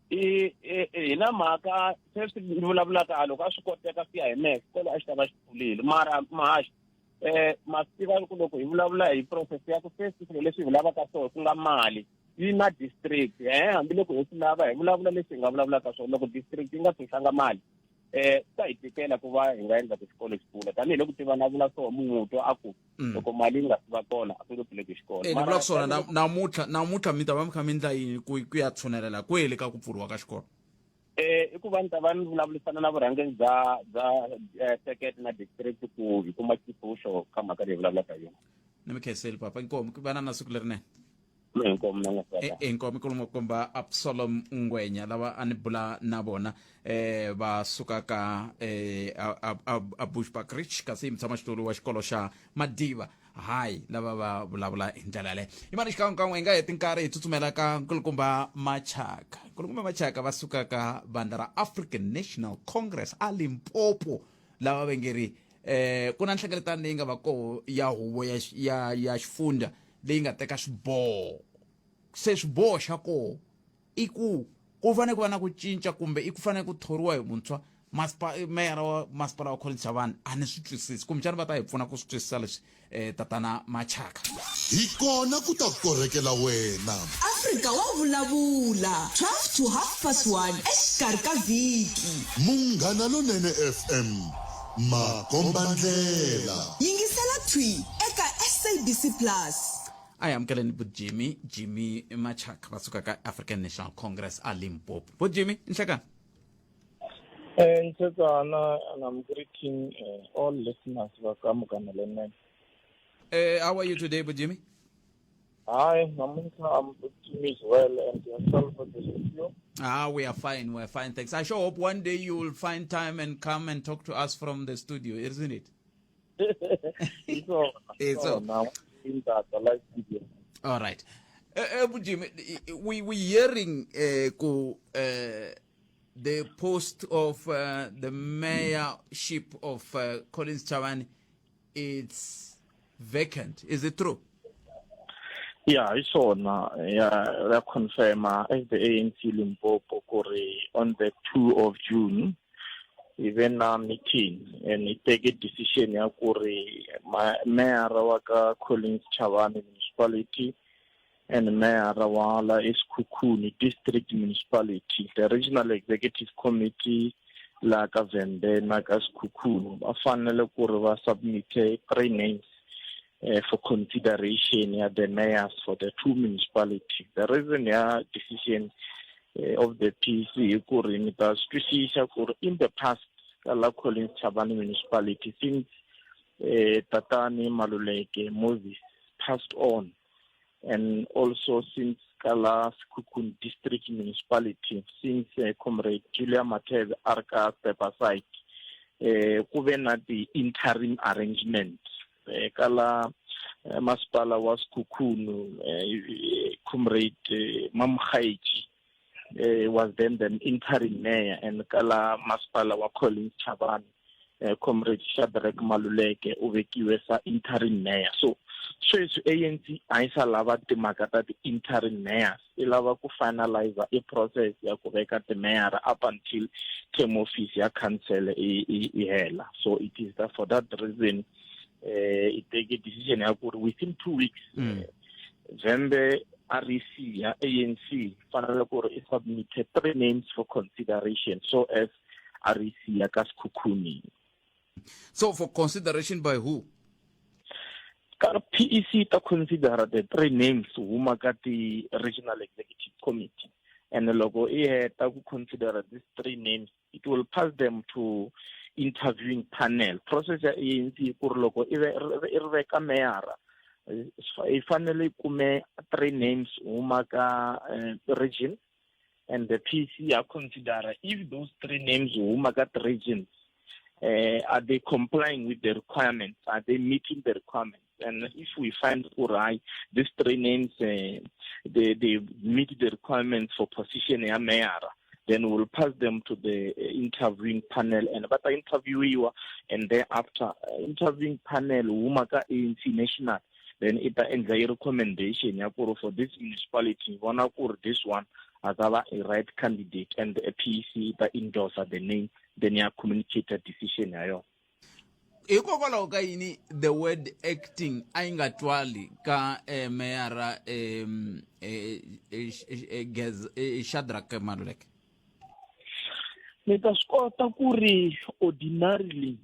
Hi na mhaka. Sweswi ni vulavulaka a loko a swi koteka ku ya hi mehe, xikolo a xi ta va xi pfulile. Mara mahaxi ma swi tiva ku loko hi vulavula hi process ya ku first swilo leswi hi lavaka swona ku nga mali yi na district, hambiloko hi swi lava hi vulavula leswi hi nga vulavulaka swona, loko district yi nga tshunxanga mali, swi ta hi tikela ku va hi nga endla ku xikolo xi pfula, tanihiloko tiva na vula swona munhu a ku loko mali yi nga si va kona a ku nge pfuleki xikolo. Ni vula swona namuntlha mi ta va mi kha mi endla yini ku ya tshunelela kwele ka ku pfuriwa ka xikolo? I ku va ni ta va ni vulavurisana na vurhangeri bya circuit na district ku hi kuma xitshunxo ka mhaka leyi vulavulaka hi yona. Ni mi khenseli, papa. Inkomu, ku va na siku lerinene. Inkomu na n'we. Inkomu. Nkulukumba Absalom Ngwenya lava a ni bula na vona va suka ka a Bushbuckridge, kasi mutshamaxitulu wa xikolo xa Madiba Hayi, lava va vulavula hi ndlela yaleyo. Yimani xikan'wekan'we, hi nga heti nkarhi, hi tsutsumela ka Nkulukumba Machaka. Nkulukumba Machaka va suka ka vandla ra African National Congress a Limpopo, lava va nge ri ku na nhlengeletano leyi nga va koho ya huvo ya xifundza leyi nga teka swiboho. Se swiboho xa koho i ku ku fanele ku va na ku cinca kumbe i ku fanele ku thoriwa hi vuntshwa meyara wa masipala wa Collins Chavani. A ni swi twisisi, kumbexana va ta hi pfuna ku swi twisisa leswi. Tatana Machaka. Hi kona ku ta korhekela wena. Afrika wa vulavula 12 to half past 1 exikarhi ka vhiki. Munghana Lonene FM, makombandlela. Yingisela thwi eka SABC Plus. A hi amukeleni bo Jimmy Machaka va suka ka African National Congress a Limpopo. Bo Jimmy, nhlekani. Ntsetsana, and I'm greeting all listeners va ka Munghana Lonene. How are you today, bo Jimmy? Hi, namuntlha I'm team is well and yourself is with you. Ah, we are fine. We are fine. Thanks. I sure hope one day you will find time and come and talk to us from the studio, isn't it? It's all. It's all. Now in that the live video. All right. Jimmy, we hearing ku the post of the mayorship of Collins Chabane, it's vacant. Is it true? Yeah, hi swona ya ya confirma as the ANC Limpopo ku ri on the 2 of June hi ve na meeting and hi teke decision ya ku ri mayor wa ka Collins Chabane municipality and mayor wa la eSekhukhune district municipality, the regional executive committee la ka Vhembe na ka Sekhukhune va fanele ku ri va submit three names for consideration ya the mayors for the two municipalities. The reason ya decision of the PEC hi ku ri mi ta swi twisisa ku ri in the past ka la Collins Chabane municipality since Tatani Maluleke Moses passed on, and also since ka la Sekhukhune district municipality since Comrade Julia Mathebe a ri ka step aside, ku ve na ti-interim arrangement ka la masipala wa Sekhukhune, Comrade Mamokgaetsi was then the interim mayor, and ka la masipala wa Collins Chabane, Comrade Shadrack Maluleke u vekiwe sa interim mayor. So sweswi ANC a yi sa lava timhaka ta ti-interim mayors, i lava ku finalize i process ya ku veka ti-mayor up until term office ya council i hela. So it is that for that reason i teke decision ya ku ri within 2 weeks Vhembe REC ya ANC fanele ku ri i submit three names for consideration so as REC ya ka Sekhukhune. So for consideration by who? Ka PEC ta consider the three names huma ka ti regional executive committee, and loko i heta ku consider these three names, it will pass them to interviewing panel. Process ya ANC ku ri loko i ri veka meyara, i fanele i kume three names huma ka region, and the PEC ya consider if those three names huma ka regions, are they complying with the requirements, are they meeting the requirements? And if we find hayi, these three names, they meet the requirements for position ya mayor, then we'll pass them to the interviewing panel and va ta interviewiwa, and thereafter interviewing panel huma ka ANC national, then i ta endla i recommendation ya ku ri for this municipality vona ku ri this one a ta va a right candidate, and the PEC yi ta endorse the name, then ya communicate decision ya yona. Hikokwalaho ka yini the word acting a yi nga twali ka meyara Shadrack Maluleke? Ni ta swi kota ku ri ordinarily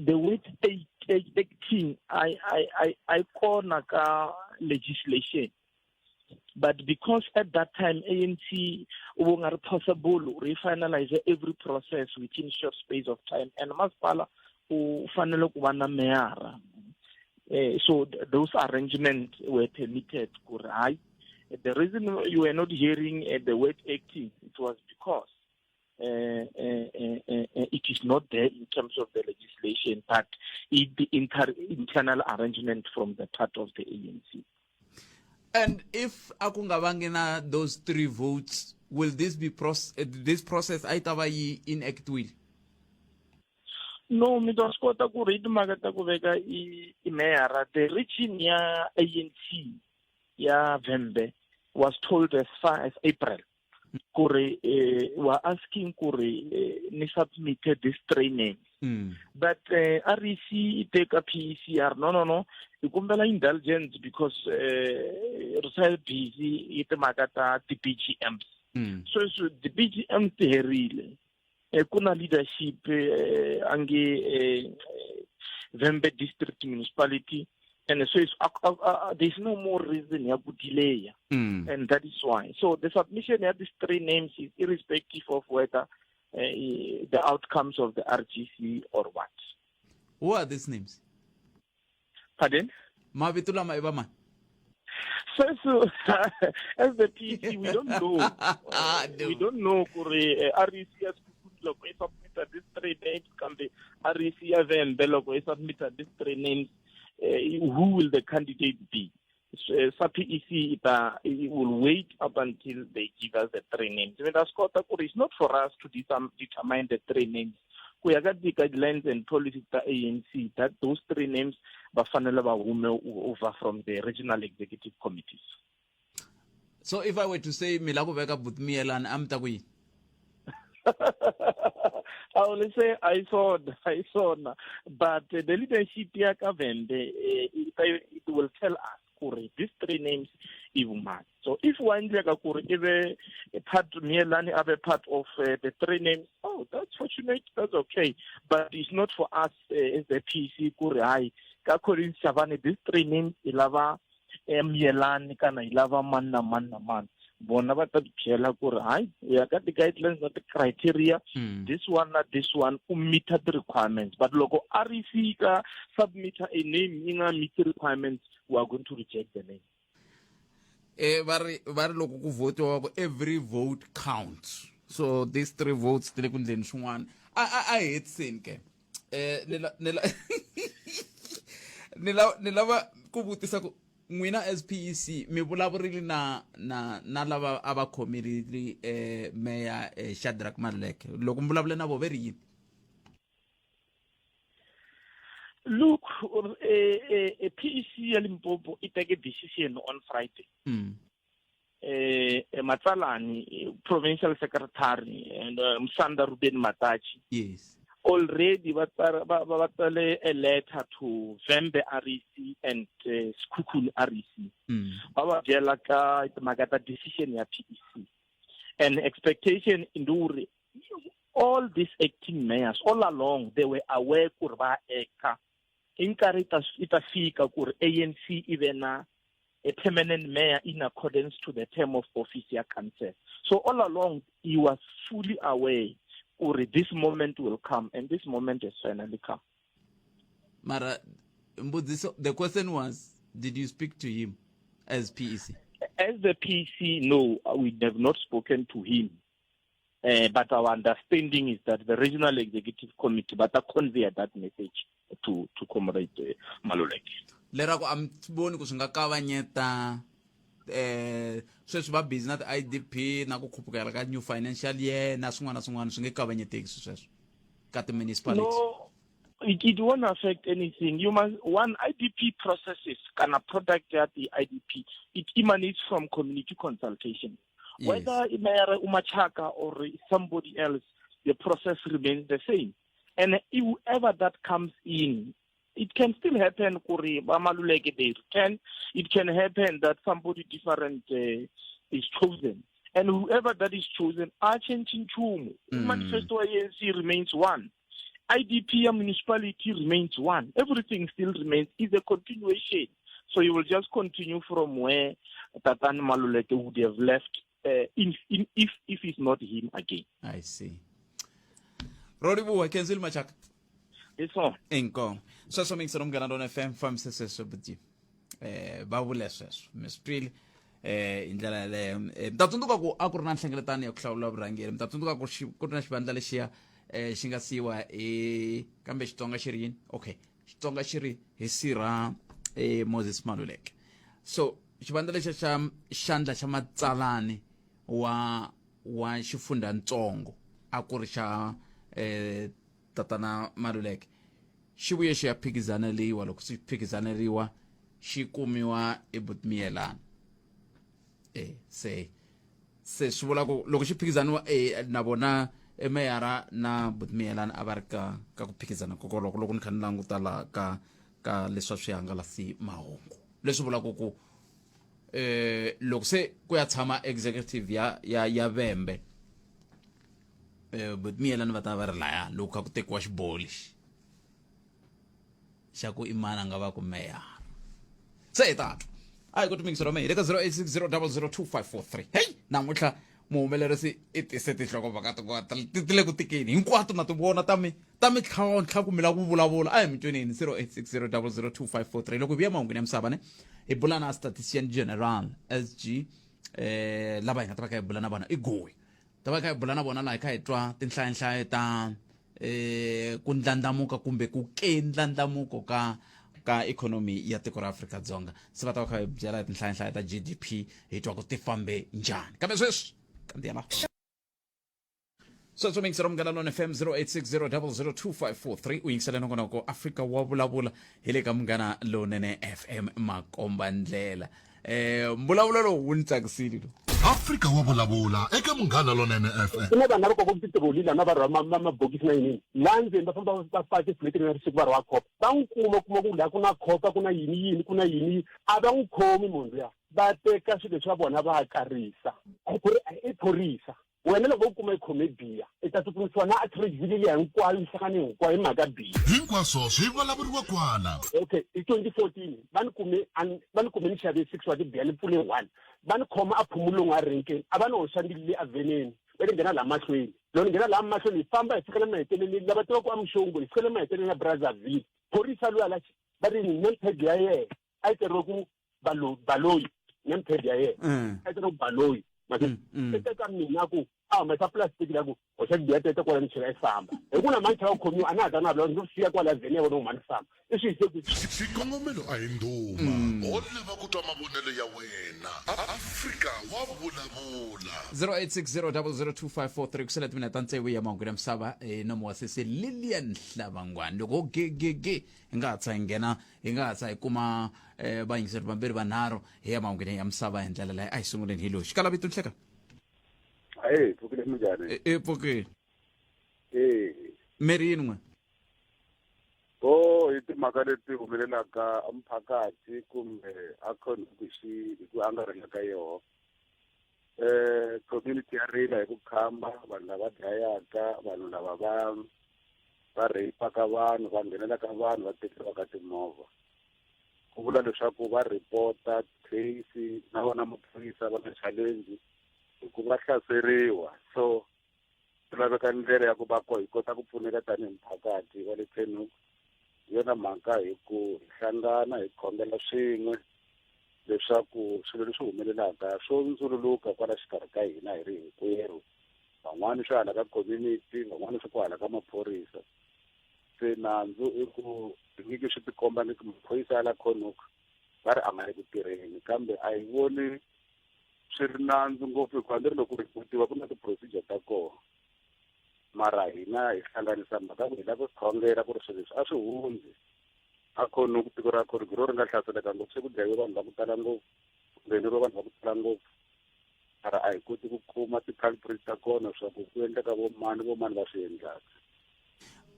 the word acting I kona ka legislation, but because at that time ANC u nga ri possible re finalize every process within short space of time, and masipala u fanele ku va na meyara, so those arrangements were permitted ku ri hayi, the reason you were not hearing the word acting, it was because it is not there in terms of the legislation, but it the internal arrangement from the part of the ANC. And if a ku nga vangi na those three votes, will this be this process a yi ta va yi inactwile? No, mi ta swi kota ku ri hi timhaka ta ku veka i meyara, the region ya ANC ya Vhembe was told as far as April ku ri were asking ku ri ni submitted this training. But REC i teka PEC ya ri no, hi kombela indulgence because ri sa busy hi timhaka ta ti-BGMs. Sweswi ti-BGMs ti herile, ku na leadership ange Vhembe district municipality, and sweswi there's no more reason ya ku delay. And that is why, so the submission ya these three names is irrespective of whether the outcomes of the RGC or what. Who are these names? Pardon? Mavito lama i va mani? Sweswo as the PEC we don't know. No. We don't know ku ri REC ya Sekhukhune loko yi submita these three names kambe REC ya Vhembe loko yi submita these three names, who will the candidate be? Sa PEC it will wait up until they give us the three names. I mean, that's kota ku ri it's not for us to determine the three names. Ku ya ka ti-guidelines and policies ta ANC, that those three names va fanele va hume over from the regional executive committees. So if I were to say mi la ku veka Butmiyelani, a mi ta ku yini? I will say I saw, I saw, but the leadership ya ka Vhembe, it will tell us kuri these three names i vumani. So if wa endleka kuri i ve part Miyelani a ve part of the three names, oh, that's fortunate, that's okay. But it's not for us as the PEC kuri hayi ka Collins Chabane these three names i lava Miyelani kana i lava mani na mani na mani. Vona va ta byela ku ri hayi u ya ka ti-guidelines na ti-criteria, this one na this one u meeta ti-requirements. But loko REC ka submita a name yi nga meet requirements, we are going to reject the name. Va ri loko ku votiwa ku every vote counts, so these three votes ti le ku ndleni swin'wana. A hetiseni ke. Ni lava ku vutisa ku n'wina as PEC mi vulavurile na lava a va khomerile meya Shadrack Maluleke? Loko mi vulavule na vo, ve ri yini? Look, PEC ya Limpopo i teke decision on Friday. Matsalani, provincial secretary, and Musanda Ruben Matachi already va tsale a letter to Vhembe REC and Sekhukhune REC. Va byela ka timhaka ta decision ya PEC. And expectation ndi uri all these acting mayors all along they were aware ku ri va acta i nkarhi i ta fika ku ri ANC i ve na a permanent mayor in accordance to the term of office ya council. So all along he was fully aware uri this moment will come, and this moment has finally come. Mara mbudziso, the question was, did you speak to him as PEC? As the PEC, no, we have not spoken to him. But our understanding is that the regional executive committee but convey that message to Comrade Maluleke. Leraku a mi voni ku swi nga kavanyeta sweswi va busy na ti-IDP na ku khupukela ka new financial year na swin'wana na swin'wana, swi nge kavanyeteki swi sweswo ka ti-municipality? No, it won't affect anything. You must one IDP processes kana product ya the IDP, it emanates from community consultation. Whether Mayor Umachaka or somebody else, the process remains the same. And whoever that comes in, it can still happen kuri ba Maluleke they return. It can happen that somebody different is chosen. And whoever that is chosen, are changing nchumu. Manifesto ANC remains one. IDP ya municipality remains one. Everything still remains. Is a continuation. So you will just continue from where Tatan Maluleke would have left if it's not him again. I see. Ro livhuwa, Kenzile Machaka. It's on. Inkomo. Sweswo mingiselo Munghana Lona FM, fambise sweswo buti. Va vule sweswo. Mi swi twile hi ndlela yaleyo. Mi ta tsundzuka ku a ku ri na nhlengeletano ya ku hlawula vurhangeri. Mi ta tsundzuka ku ku ri na xivandla lexiya xi nga siwa hi kambe Xitsonga xi ri yini? Okay. Xitsonga xi ri hi sirha Moses Maluleke. So xivandla lexiya xa xandla xa matsalani wa xifundzatsongo a ku ri xa tatana Maluleke, xi vuye xi ya phikizaneliwa. Loko xi phikizaneliwa, xi kumiwa i Butmiyelana. Se swi vula ku loko xi phikizaniwa na vona meyara na Butmiyelana a va ri ka ku phikizana kokoloko. Loko ni kha ni languta la ka leswi a swi hangalasi mahungu, leswi vulaka ku loko se ku ya tshama executive ya Vhembe, Butmiyelani va ta va ri laya loko kha ku tekiwa xiboho lexi xa ku i mani a nga va ku meyara. Se hi ta twa. A hi ku timingiselo mehe le ka 0860002543. Hey, namuntlha Muhumelerisi i tise tinhlokomhaka tin'wana ti ti le ku tikeni hinkwato na ti vona ta mi ta mi tlhontlha ku mi lava ku vulavula. A hi mi tweneni 0860 00 2543. Loko hi vuya mahungwini ya misava ne hi bula na statistician general SG, lava hi nga ta va kha hi bula na vona i goyi ta va kha hi bula na vona laha hi kha hi twa tinhlayanhlayo ta ku ndlandlamuka kumbe ku ke ndlandlamuko ka ikhonomi ya tiko ra Afrika-Dzonga. Se va ta va kha hi byela hi tinhlayanhlaya ta GDP, hi twa ku ti fambe njhani. Kambe sweswi kandziya la sweswo mi yingisela Munghana Lone FM 0860002543. U yingisela nongonoko Afrika wa Vulavula hi le ka Munghana Lonene FM, makomba ndlela. Mbulavulo lowu wu ni tsakisile lowu. Afrika wa Vulavula eka Munghana Lonene FM. Ku na vanhu lava koko titiroli lana va rhwala mabokisi na yinini laha ndzeni, va famba va fake fuleteni na risiku va rhwala khopa. Va n'wi kuma, kuma ku laha ku na khopa, ku na yini yini, ku na yini, a va n'wi khomi munhu luya. Va teka swilo swa vona va karisa ku ri i phorisa. Wena loko u kuma i khome biya, i ta tsutsumisiwa na Atteridgeville liya hinkwayo, yi hlangane hinkwayo hi mhaka biya. Hinkwaswo swi vulavuriwa kwala. Okay, hi 2014 va ni kume, va ni kume ni xave 6 wa tibiya, ni pfule 1. Va ni khoma a Phomolong a renkeni, a va ni hoxa mbilu le avheneni, va ni nghena laha mahlweni. Loko ni nghena laha mahlweni hi famba hi fika le maheteleleni, lava tivaka a Mshongwe, hi fika le maheteleleni ya Brazzaville. Phorisa luya la va ri name tag ya yena a yi tsariwe ku Baloyi, name tag ya yena a yi tsariwe ku Baloyi. I teka mina ku a humesa plastic la ku hoxa tibiya tete kwala ni chela i famba. Hi ku na mani tlhela ku khomiwa, a na ha ta na vulavula, ndzi siya kwala vhene ya vona ku mani famba i swi yise ku. Xikongomelo a hi ndhuma, ho lava ku twa mavonelo ya wena. Afrika wa Vulavula. 0860002543. Kusela timinete ta tsevu ya mahungu ya misava hi nomo wa sesi Lilian Hlavangwani. Loko gegege hi nga hatsa hi nghena, hi nga hatsa hi kuma vayingiseri vambirhi vanharhu hi ya mahungwini ya misava hi ndlela leyi. A hi sunguleni hi loyi xikala vito nhleka. Ayi, pfukile, minjhani? E pfukile. Eh. Meri yini n'we? O hi timhaka leti humelelaka emphakathi kumbe akhonikuxi hi ku angarhela ka yoho. Community ya rila hi ku khamba vanhu lava dlayaka vanhu, lava va rape-aka vanhu, va nghenelaka vanhu, va tekeriwaka timovha. Ku vula leswaku va report-a case na vona maphorisa va na challenge hi ku va hlaseriwa. So ku laveka ndlela ya ku va hi kota ku pfuneka tanihi mphakati wa le Acornhoek. Hi yona mhaka hi ku hi hlangana hi khongela swin'we leswaku swilo leswi humelelaka swo ndzululuka kwala xikarhi ka hina hi ri hinkwerhu, van'wani swi hala ka community, van'wani swi ku hala ka maphorisa. Se nandzu i ku nyiki swi tikomba ni ku maphorisa ya la Acornhoek va ri a ma le ku tirheni, kambe a hi voni swi ri nandzu ngopfu hikuva hambi ri loko ku ripotiwa ku na ti-procedure ta kona. Mara hina hi hlanganisa mhaka ku hi lava ku khongela ku ri swilo leswi a swi hundzi. Acornhoek, tiko ra Acornhoek ro ri nga hlaseleka ngopfu, se ku dlayiwe vanhu va ku tala ngopfu, ku ngheneriwe vanhu va ku tala ngopfu, mara a hi koti ku kuma ti-culprit ta kona swa ku ku endleka vo mani, vo mani va swi endlaka.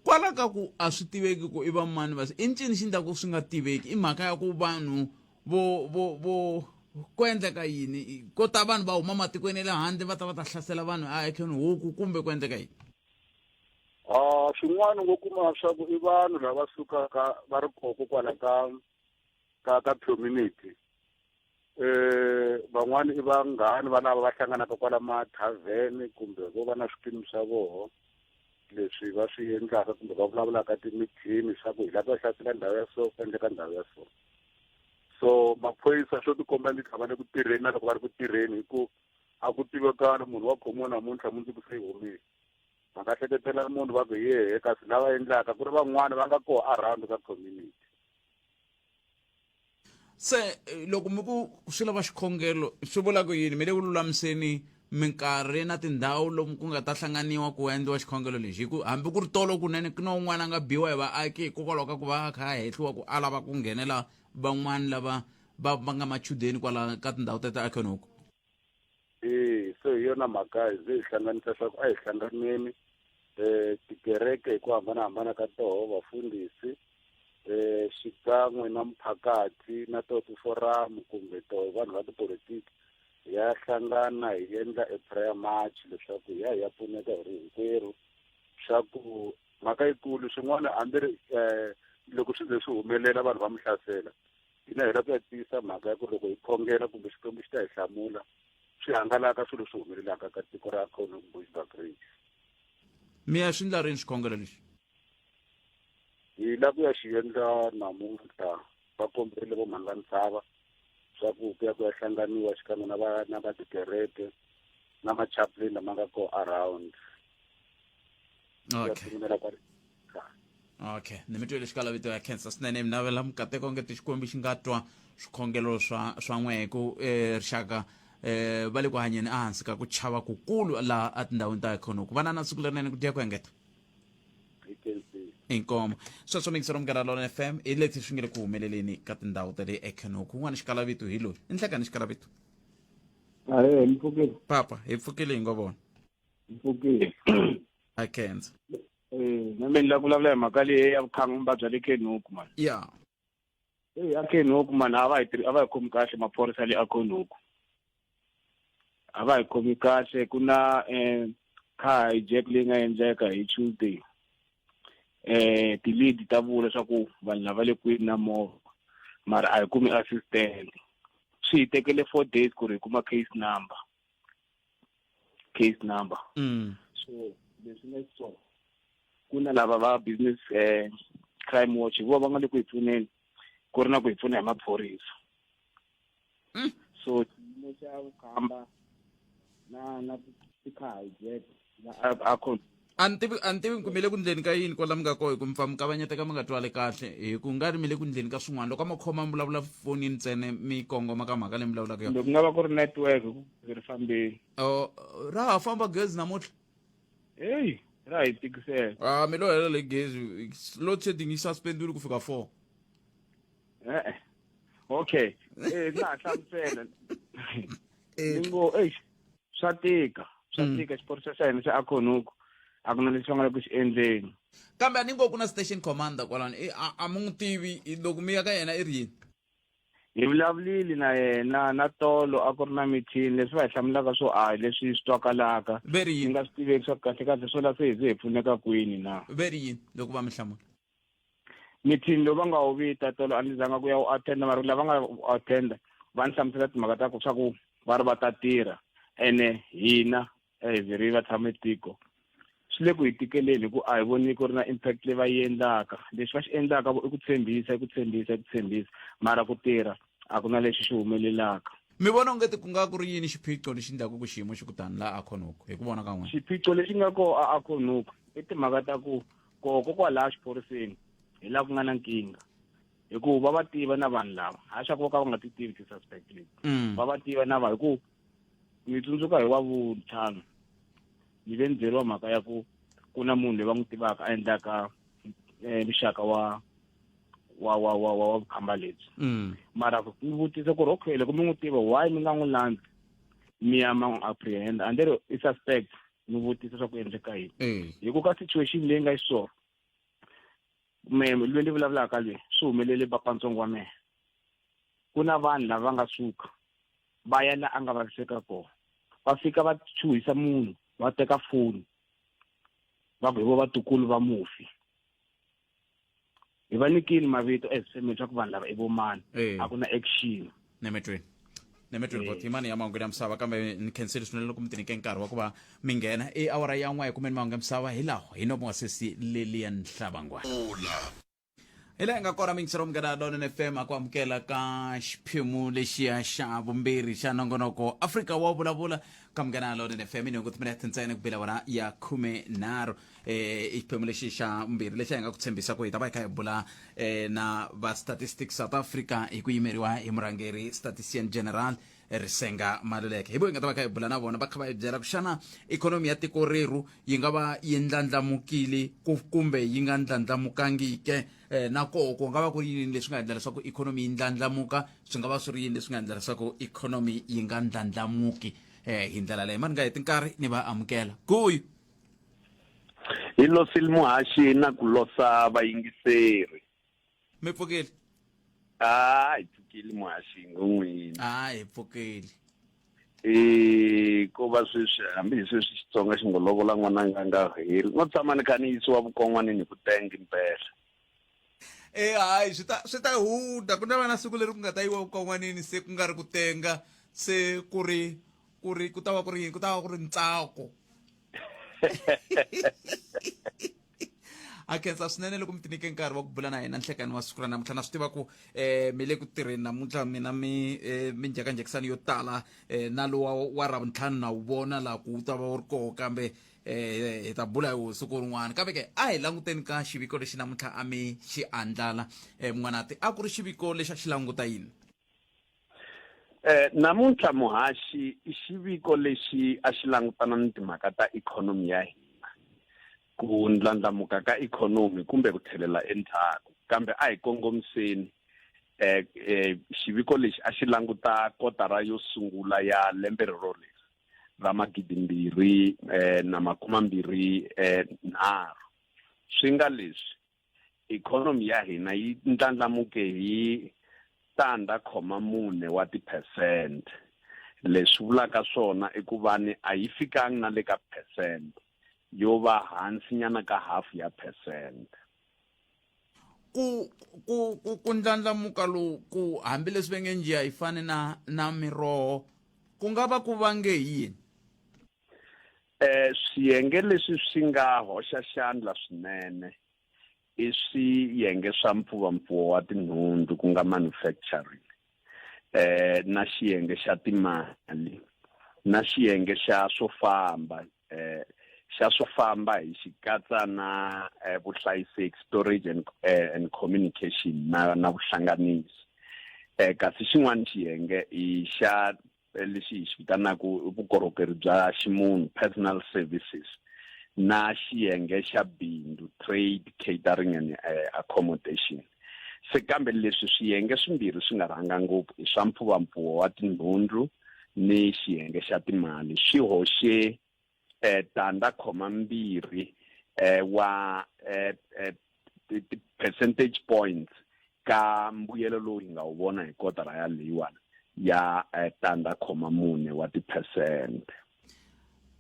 Kwala ka ku a swi tiveki ku i va mani va swi, i ncini xi endlaku swi nga tiveki? I mhaka ya ku vanhu vo ku endleka yini? Ko ta vanhu va huma matikweni ya le handle va ta va ta hlasela vanhu a Acornhoek, kumbe ku endleka yini? Swin'wana ngo kuma swa ku i vanhu lava sukaka va ri koko kwala ka community. Van'wani i vanghani va lava va hlanganaka kwala mathavheni, kumbe vo va na swikimi swa voho leswi va swi endlaka, kumbe va vulavulaka timithini swa ku hi lava ku hlasela ndhawu ya so, ku endleka ndhawu ya so. So maphorisa swo tikomba ni va le ku tirheni, na loko va ri ku tirheni, hi ku a ku tivekani munhu wa khomiwa namuntlha, mundzuku se yi humile. Va nga hleketela munhu va ku yehe, kasi lava endlaka ku ri van'wani va nga koho around ka community. Se loko mi ku swi lava xikhongelo, swi vula ku yini? Mi le ku lulamiseni minkarhi na tindhawu lomu ku nga ta hlanganiwa ku endliwa xikhongelo lexi? Hi ku hambi ku ri tolo kunene ku na un'wana a nga biwa hi vaaki hikokwalaho ka ku va a kha a hehliwa ku a lava ku nghenela van'wani lava va nga machudeni kwala ka tindhawu ta ta Acornhoek. E so hi yona mhaka hi ze hi hlanganisa swa ku a hi hlanganeni tikereke hi ku hambanahambana ka toho, vafundhisi xikan'we na mphakati na toho tiforamu kumbe toho vanhu va tipolitiki, hi ya hlangana hi endla e prayer march leswaku hi ya hi ya pfuneka hi ri hinkwerhu. Swa ku mhaka yikulu swin'wana hambi ri loko swi ze swi humelela vanhu va mi hlasela, hina hi lava ku ya tiyisa mhaka ya ku loko hi khongela kumbe Xikwembu xi ta hi hlamula. Swi hangalaka swilo swi humelelaka ka tiko ra Acornhoek Bushbuckridge. Mi ya swi ndla rini xikhongelo lexi? Hi la ku ya xi endla namuntlha. Va komberile vo mhani va ntshava swa ku ku ya ku ya hlanganiwa xikan'we na va na va tikereke na ma-chaplain lama nga ko around. Okay. Okay, ni mi twile xikala vito ya khensa swinene mi navela mikateko nge ti Xikwembu xi nga twa swikhongelo swa swa n'we hi ku eh, rixaka eh, va le ku hanyeni ehansi ka ku chava kukulu laha etindhawini ta ikhonoku va na na siku lerinene ku dya ku engeta. Inkomo sweswo mingisero Munghana Lonene FM hi leti swi nge le ku humeleleni ka tindhawu ta le eKhenoko kun'wana xikalavito hi loyi i nhlekani xikalavito. Ahee, mi pfukile? Papa hi pfukile hi ngo vona. Mi pfukile. A khensa. Eh, na mina ni lava ku vulavula hi mhaka leyi ya vukhamba bya le Khenoko mani. Ya. Eyi, a Khenoko mani a va hi a va hi khomi kahle maphorisa le Acornhoek. A va hi khomi kahle ku na um car hijack leyi nga endleka hi Tuesday. Eh ti-lead ta vula leswaku vanhu lava le kwini na movha mara a hi kumi assistant. Swi hi tekele 4 days ku ri hi kuma case number. Case number. So leswi nga xiswona ku na lava va business eh crime watch hi vona va nga le ku hi pfuneni ku ri na ku hi pfuna hi maphorisa. So xiyimo xa vukhamba na na ti-car hijack na a a A ni tivi a ni tivi ku mi le ku ndleni ka yini kwala mi nga koho hi ku mi pfa mi kavanyeteka mi nga twali kahle hi ku nga ri mi le ku ndleni ka swin'wana loko a mo khoma mi vulavula fonini ntsena mi kongoma ka mhaka leyi mi vulavulaka yona. Kumbe ku nga va ku ri network hi ku ri fambeni. Oh, ra ha famba gezi namuntlha? Heyi, ra hi tikisela. Ah, mi lo hela le gezi load shedding yi suspendiwile ku fika 4. E-e. Okay. Eh, na ha hlamusela. Ni ngo, eish, swa tika. Swa tika xiphorisa xa hina xa Acornhoek. A ku na lexi va nga le ku xi endleni. Kambe a ni ngo ku na station commander kwalano. I, a, a mi n'wi tivi loko mi ya ka yena i ri yini? Hi vulavulile na yena na tolo a ku ri na meeting leswi va hi hlamulaka swo a hi leswi swi twakalaka. Ve ri yini? Ni nga swi tiveki swa ku kahle kahle swo la se hi ze hi pfuneka kwini na. Ve ri yini loko va mi hlamula? Meeting lowu va nga wu vita tolo a ni zanga ku ya wu attend mara lava nga wu attend va ni hlamusela timhaka ta ku swa ku va ri va ta tirha ene hina eh, hi ri va tshame tiko swi le ku hi tikeleni hi ku a hi voni ku ri na impact leyi va yi endlaka. Lexi va xi endlaka i ku tshembisa i ku tshembisa i ku tshembisa mara ku tirha a ku na lexi xi humelelaka. Mi vona ongeti ku nga ku ri yini xiphiqo lexi endlaka ku xiyimo xi ku tani laha Acornhoek hi ku vona ka n'wina? Xiphiqo lexi nga kona a Acornhoek i timhaka ta ku koko kwalaya xiphoriseni hi laha ku nga na nkingha hi ku va va tiva na vanhu lava hayi swa ku va ka va nga ti tivi ti-suspect leti. Va va tiva na va hi ku ni tsundzuka hi wa vuntlhanu ni ve ni byeriwa mhaka ya ku ku na munhu loyi va n'wi tivaka a endlaka eh, muxaka wa wa wa wa wa vukhamba lebyi. Mara ni vutisa ku ri okay loko mi n'wi tiva why mi nga n'wi landzi mi ya ma n'wi apprehend and then i suspect ni vutisa swa ku endleka yini. Hi ku ka situation leyi nga xiswona me loyi ni vulavulaka loyi swi humelele papantsongo wa mehe ku na vanhu lava nga suka va ya la a nga vaviseka kona va fika va chuhisa munhu va teka foni va ku hi vo vatukulu va mufi hi va nyikile mavito as family swa ku vanhu lava i vo mani a ku na action. Nemetweni nemetweni bot yimani ya mahungu ya misava kambe ni khensile swinene loko mi ti nyike nkarhi wa ku va mi nghena i awara ya n'we kumeni mahungu ya misava hi laho hi nomo wa sesi Lilian Hlabangwana. Hi laha hi nga kona mingisero Munghana Lonene FM a ku amukela ka xiphemu lexiya xa vumbirhi xa nongonoko Afrika wa vulavula ka Munghana Lonene FM i nhungu timinete ntsena ku bela wona ya 13 eh i xiphemu lexi xa vumbirhi lexi hi nga ku tshembisa ku hi ta va hi kha hi bula eh na va Statistics South Africa hi ku yimeriwa hi murhangeri Statistician General Risenga Maluleke. Hi vo hi nga ta va kha hi bula na vona va kha va hi byela ku xana ikhonomi ya tiko rerhu yi nga va yi ndlandlamukile ku kumbe yi nga ndlandlamukangike eh, na koho ku nga va ku ri yini leswi nga endla leswaku ikhonomi yi ndlandlamuka swi nga va swi ri yini leswi nga endla leswaku ikhonomi yi nga ndlandlamuki eh, hi ndlela leyi mani nga heti nkarhi ni va amukela kuyu. Hi losile muhaxi na ku losa vayingiseri. Mi pfukile? Ah, hi pfukile muhaxi ngo n'wini. Ah, hi pfukile. Eh, ko va sweswi hambi hi sweswi Xitsonga xi ngo lovola n'wananga nga heri. No tshama ni kha ni yisiwa vukon'wanini hi ku tenga impela. Eh, hayi swi ta swi ta huda ku ta va na siku leri ku nga ta yiwa vukon'wanini se ku nga ri ku tenga se ku ri ku ri ku ta va ku ri yini ku ta va ku ri ntsako a khensa swinene loko mi tinike nkarhi wa ku bula na hina nhlekani wa siku ra namuntlha na swi tiva ku um mi le ku tirheni namuntlha mina mi eh, minjhekanjhekisano yo tala um na lowa wa ravuntlhanu na wu vona laha ku wu ta va wu ri koho kambe um hi ta bula hi wo siku rin'wana kambe ke a hi languteni ka xiviko lexi namuntlha a mi xi andlala um n'wanati a ku ri xiviko lexi a xi languta yini Eh namuntlha muhaxi i xiviko lexi a xi langutana ni timhaka ta ikhonomi ya hina ku ndlandlamuka ka ikhonomi kumbe ku tlhelela endzhaku kambe a hi kongomiseni eh, eh xiviko lexi a xi languta kotara yo sungula ya lembe rero leri ra magidimbirhi eh, na makumambirhi eh, nharhu swi nga leswi ikhonomi ya hina yi ndlandlamuke hi tandza khoma mune wa tiphesente leswi vulaka swona i ku va ni a yi fikangi na le ka phesente yo va hansinyana ka hafu ya phesente ku ku ku ku ndlandlamuka loku ku hambileswi va nge njiya yi fani na na miroho ku nga va ku vange hi yini Eh swiyenge leswi swi nga hoxa xandla swinene i swiyenge swa mpfuvampfuwo wa tinhundzu ku nga manufacturing eh na xiyenge xa timali na xiyenge xa swo famba eh xa swo famba hi xi katsa na eh, vuhlayiseki storage and, eh, and communication na na vuhlanganisi eh kasi xin'wana xiyenge i xa Eh, lexi hi xi vitanaka vukorhokeri bya ximunhu personal services na xiyenge xa bindzu trade catering and eh, accommodation se kambe leswi swiyenge swimbirhi swi nga rhanga ngopfu i swa mpfuvampfuwo wa tinhundzu ni xiyenge xa timali swi hoxe eh, tandza khoma mbirhi eh, wa eh, eh, ti-percentage points ka mbuyelo lowu hi nga wu vona hi kotara ya leyiwani ya eh, tandza khoma mune wa tiphesente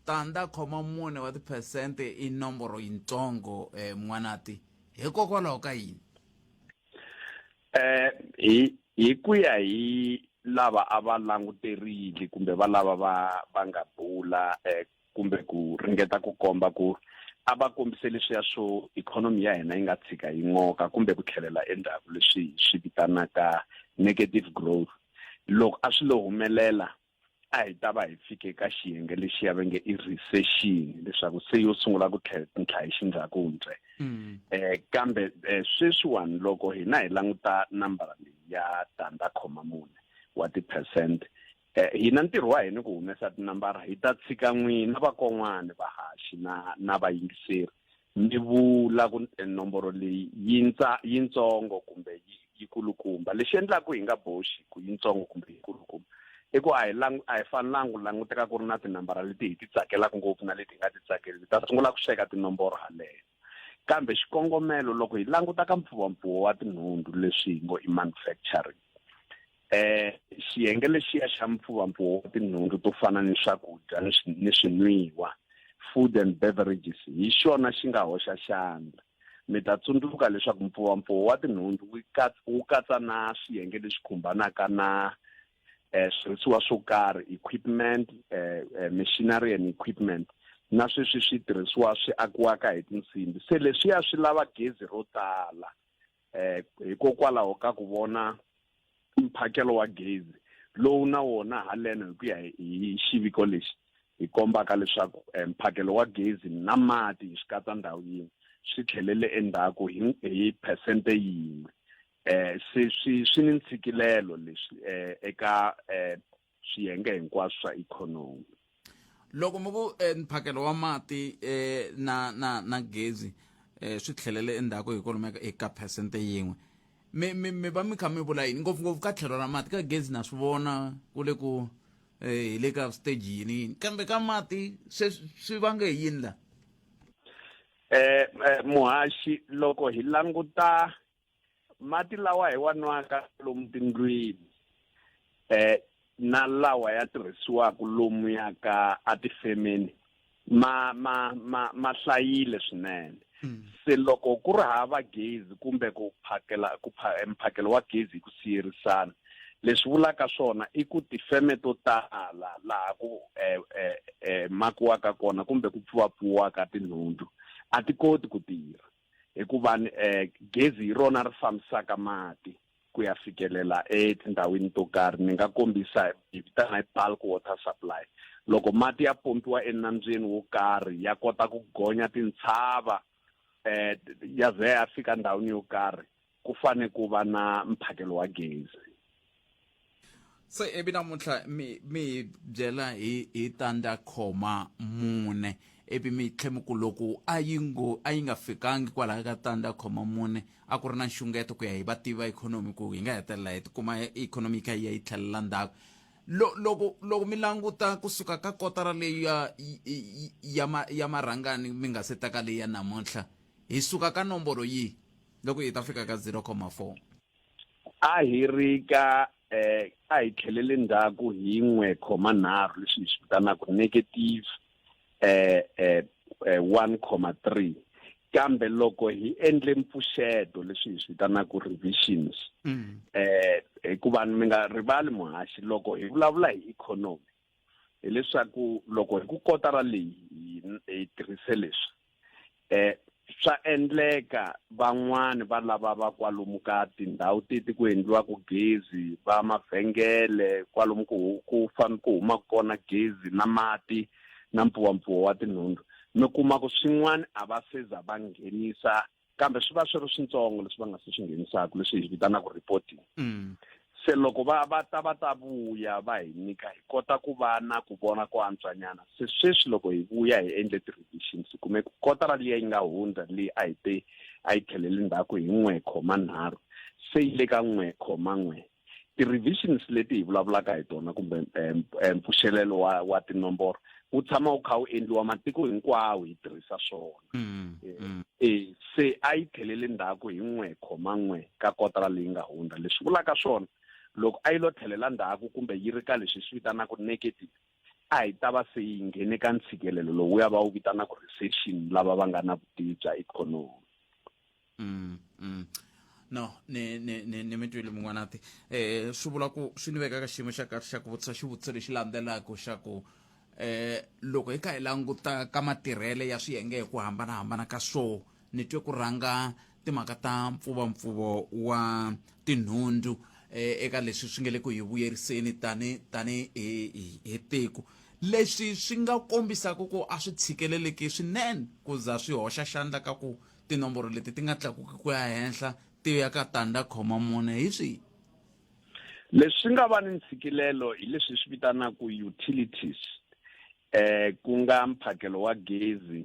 tandza khoma mune wa tiphesente i nomboro yintsongo eh, n'wanati hikokwalaho ka yini eh hi hi ku ya hi lava a va languterile kumbe va lava va va nga bula eh, kumbe ku ringeta ku komba ku a va kombise leswiya swo ikhonomi ya hina yi nga tshika yi n'oka kumbe ku tlhelela endzhaku leswi hi swi vitanaka negative growth loko a swi lo humelela a hi ta va hi fike ka xiyenge lexiya va nge i recession leswaku se yo sungula ku tlhentlha hi xindzhaku-ntswe mm. eh kambe eh, sweswiwani loko hina hi languta nambara leyi ya tandza khoma mune wa ti-percent eh, hina ntirho wa hina ku humesa tinambara hi ta tshika n'wina vakon'wani vahaxi na na vayingiseri mi vula ku eh, nomboro leyi yintsa yintsongo kumbe yikulukumba lexi endlaku hi nga boxi ku yintsongo kumbe yikulukumba i ku a hi a hi fanelangi ku languteka ku ri na tinambara leti hi ti tsakelaka ngopfu na leti hi nga ti tsakeli ta sungula ku sweka tinomboro haleno kambe xikongomelo loko hi languta ka mpfuvampfuwo wa tinhundzu leswi hi ngo i manufacturing eh xiyenge lexiya xa mpfuvampfuwo wa tinhundzu to fana ni swakudya ni swinwiwa food and beverages hi xona xi nga hoxa xandla mi ta tsundzuka leswaku mpfuvampfuwo wa tinhundzu wu katsa na swiyenge leswi khumbanaka na eh switirhisiwa swo karhi equipment eh, eh machinery and equipment na sweswi switirhisiwa swi akiwaka hi tinsimbi se leswiya swi lava gezi ro tala eh hikokwalaho ka ku vona mphakelo wa gezi lowu na wona haleno hi ku ya hi xiviko lexi hi kombaka leswaku eh, mphakelo wa gezi na mati hi swi katsa ndhawu yin'we swi tlhelele endzhaku hi hi phesente yin'we eh se swi swi ni ntshikilelo leswi eh eka eh swiyenge hinkwaswo swa ikhonomi loko mi ku eh, mphakelo wa mati eh, na na na gezi eh, swi tlhelele endzhaku hi kwalomu eka phesente yin'we mi mi mi va mi kha mi vula yini ngopfungopfu ka tlhelo ra mati ka gezi na swi vona ku le ku eh, hi le ka stage yini yini kambe ka mati se swi vange hi yini la eh, eh muhaxi loko hi languta mati lawa hi wa nwaka lomu tindlwini eh na lawa ya tirhisiwaka lomu ya ka atifemeni ma ma ma ma hlayile swinene hmm. se loko ku ri hava gezi kumbe ku phakela ku mphakelo wa gezi hi ku siyerisana Leswi vulaka swona i ku tifeme to tala laha ku eh, eh, eh, makiwaka kona kumbe ku pfuwapfuwaka tinhundzu a ti koti ku tirha hikuva eh, gezi hi rona ri fambisaka mati ku ya fikelela etindhawini to karhi. Ni nga kombisa hi vitana hi bulk water supply. Loko mati ya pompiwa enambyeni wo karhi ya kota ku gonya tintshava eh ya ze ya fika ndhawini yo karhi ku fane ku va na mphakelo wa gezi. Se ivi namuntlha mi mi hi byela hi hi tandza khoma mune ivi mi tlhe mi ku loko a yi ngo a yi nga fikangi kwalaho ka tandza khoma mune a ku ri na nxungeto ku ya hi vativi va ikhonomi ku hi nga hetelela hi tikuma ikhonomi yi kha yi ya yi tlhelela ndzhaku. Lo, loko loko mi languta kusuka ka kotara leyi ya ya ma, ya marhangani mi nga se ta ka leyi ya namuntlha hi suka ka nomboro yihi loko hi ta fika ka 0,4? A hi ri ka eh a hi tlhelele ndzhaku hi 1,3 leswi hi swi vitanaka negative eh eh 1,3 kambe loko hi endle mpfuxeto leswi hi swi vitanaka revisions eh hikuva mi nga rivali muhaxi loko hi vulavula hi ikhonomi hileswaku loko hi ku kotara leyi hi tirhise leswi eh swa endleka van'wani va lava va kwalomu ka tindhawu teti ku endliwaka gezi va mavhengele kwalomu ku ku fane ku huma kona gezi na mati na mpfuwampfuwo wa tinhundzu mi kuma ku swin'wana a va se za va nghenisa kambe swi va swi ri swintsongo leswi va nga se swi nghenisaka leswi hi vitanaka reporting. Se loko va va ta va ta vuya va hi nyika hi kota ku va na ku vona ko antswanyana. Se sweswi loko hi vuya hi endle ti-revisions hi kume ku kotara liya yi nga hundza leyi a hi te a yi tlheleli ndzhaku hi 1,3 se yi le ka 1,1. Ti-revisions leti hi vulavulaka hi tona kumbe mpfuxelelo wa wa tinomboro wu tshama wu kha wu endliwa matiko hinkwawo hi tirhisa swona. E se a yi tlhelele ndzhaku hi 1,1 ka kotara leyi nga hundza. Leswi vulaka swona loko a yi lo tlhelela ndzhaku kumbe yi ri ka leswi hi swi vitanaka negative a hi ta va se yi nghene ka ntshikelelo lowuya va wu vitanaka recession lava va nga na vutivi bya ikhonomi. No ni ni ni ni mi twile mun'wanati eh swi vula ku swi ni veka ka xiyimo xa kahle xa ku vutisa xivutiso lexi landzelaka xa ku eh loko hi kha hi languta ka matirhele ya swiyenge hi ku hambanahambana ka swo ni twe ku rhanga timhaka ta mpfuvampfuvo wa tinhundzu eh, eka leswi swi nge le ku hi vuyeriseni tani tani hi hi tiko leswi swi nga kombisaka ku a swi tshikeleleki swinene ku za swi hoxa xandla ka ku tinomboro leti ti nga tlakuki ku ya henhla ti ya ka tandza khoma mune hi swihi? Leswi swi nga va ni ntshikilelo hi leswi hi swi vitanaka utilities eh ku nga mphakelo wa gezi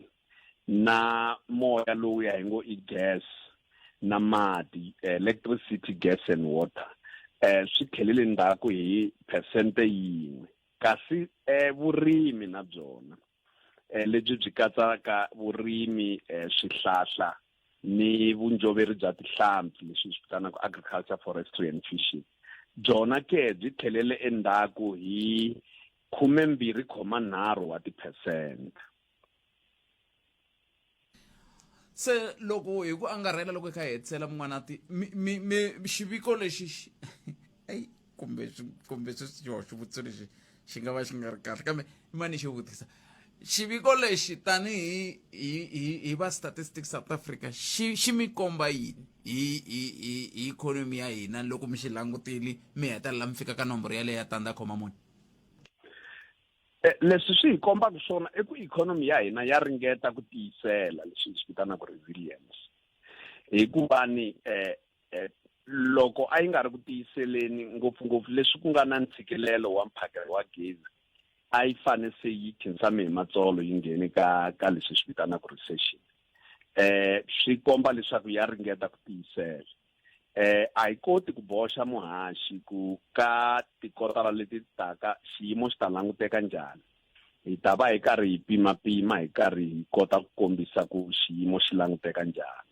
na moya lowuya hi ngo i gas na mati, electricity, gas and water eh swi tlhelele ndzhaku hi phesente yin'we kasi eh vurimi na byona eh, lebyi byi katsaka vurimi eh, swihlahla ni vunjoveri bya tihlampfi leswi hi swi vitanaka agriculture forestry and fishing byona ke byi tlhelele endzhaku hi 22,3 wa tiphesente. Se loko hi ku angarhela loko hi kha hi hetisela mun'wanati mi mi mi xiviko lexi eyi kumbe kumbe sweswi xivutiso lexi xi nga va xi nga ri kahle kambe i mani xi vutisa xiviko lexi tanihi hi hi hi va Statistics South Africa xi xi mi komba yini hi hi hi hi ikhonomi ya hina loko mi xi langutile mi hetelela mi fika ka nomboro yaleyo ya tandza khoma mune? Eh, leswi swi hi kombaka swona i ku ikhonomi ya hina ya ringeta ku tiyisela leswi hi swi vitanaka resilience hikuva ni eh, eh, loko a yi nga ri ku tiyiseleni ngopfungopfu leswi ku nga na ntshikelelo wa mphakelo wa gezi a yi fane se yi khinsame hi matsolo yi nghene ka ka leswi swi vitanaka recession eh swi komba leswaku ya ringeta ku tiyisela eh a hi koti ku boxa muhaxi ku ka tikotara leti taka xiyimo xi ta languteka njhani hi ta va hi karhi hi pimapima hi karhi hi kota ku kombisa ku xiyimo xi languteka njhani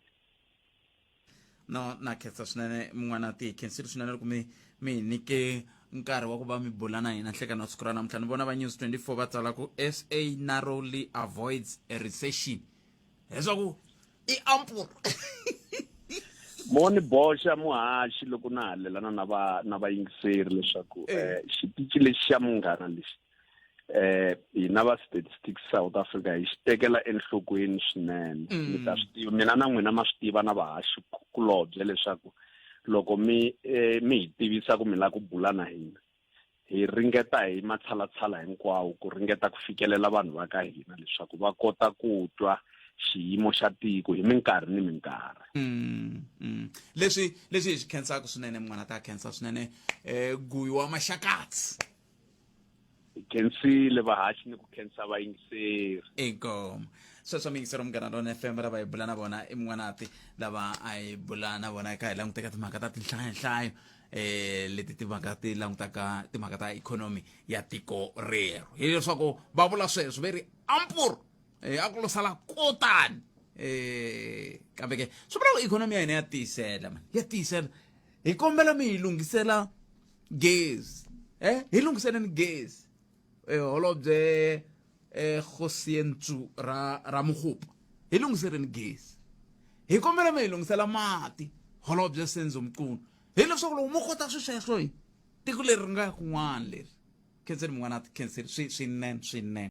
No na khensa swinene mun'wana ti khensile swinene loko mi mi hi nyike nkarhi wa ku va mi bula na hina nhlekani wa siku ra namuntlha ni vona va News 24 va tsala ku SA narrowly avoids a recession leswaku i ampur. Mo ni boxa muhaxi loko na ha lelana na va na vayingiseri leswaku eh xitichi lexi xa munghana lexi eh hina va Statistics South Africa hi xi tekela enhlokweni swinene mi ta swi tiva mina na n'wina ma swi tiva na vahaxi kulobye leswaku loko mi eh, mi hi tivisa ku mi lava ku bula na hina hi ringeta hi matshalatshala hinkwawo ku ringeta ku fikelela vanhu va ka hina leswaku va kota ku twa xiyimo xa tiko hi minkarhi ni minkarhi mm, mm. leswi leswi hi swi khensaka swinene mun'wana ta khensa swinene eh guyi wa maxakatsi hi khensile vahaxi ni ku khensa vayingiseri inkomu sweswo miyingiseri munghana lona fm lava hi bula na vona i mun'wanati lava a hi bula na vona eka hi languteka timhaka ta tinhlayanhlayo eh leti timhaka ti langutaka timhaka ta ikhonomi ya tiko rero hileswaku va vula sweswo ve ri ampur eh, a ku lo sala kotani eh kambe ke swi vula ku ikhonomi ya hina ya tiyisela man ya tiyisela hi kombela mi hi lunghisela gezi eh hi lunghiseleni gezi eh, holobye eh Kgosientsu ra Ramogopa hi lunghiseleni gezi hi kombela mi hi lunghisela mati holobye Senzo Mchunu hileswaku loko mo kota swi sweswo hi tiko leri ri nga ya kun'wana leri khenseni mun'wana a tikhenseli swi swinene swinene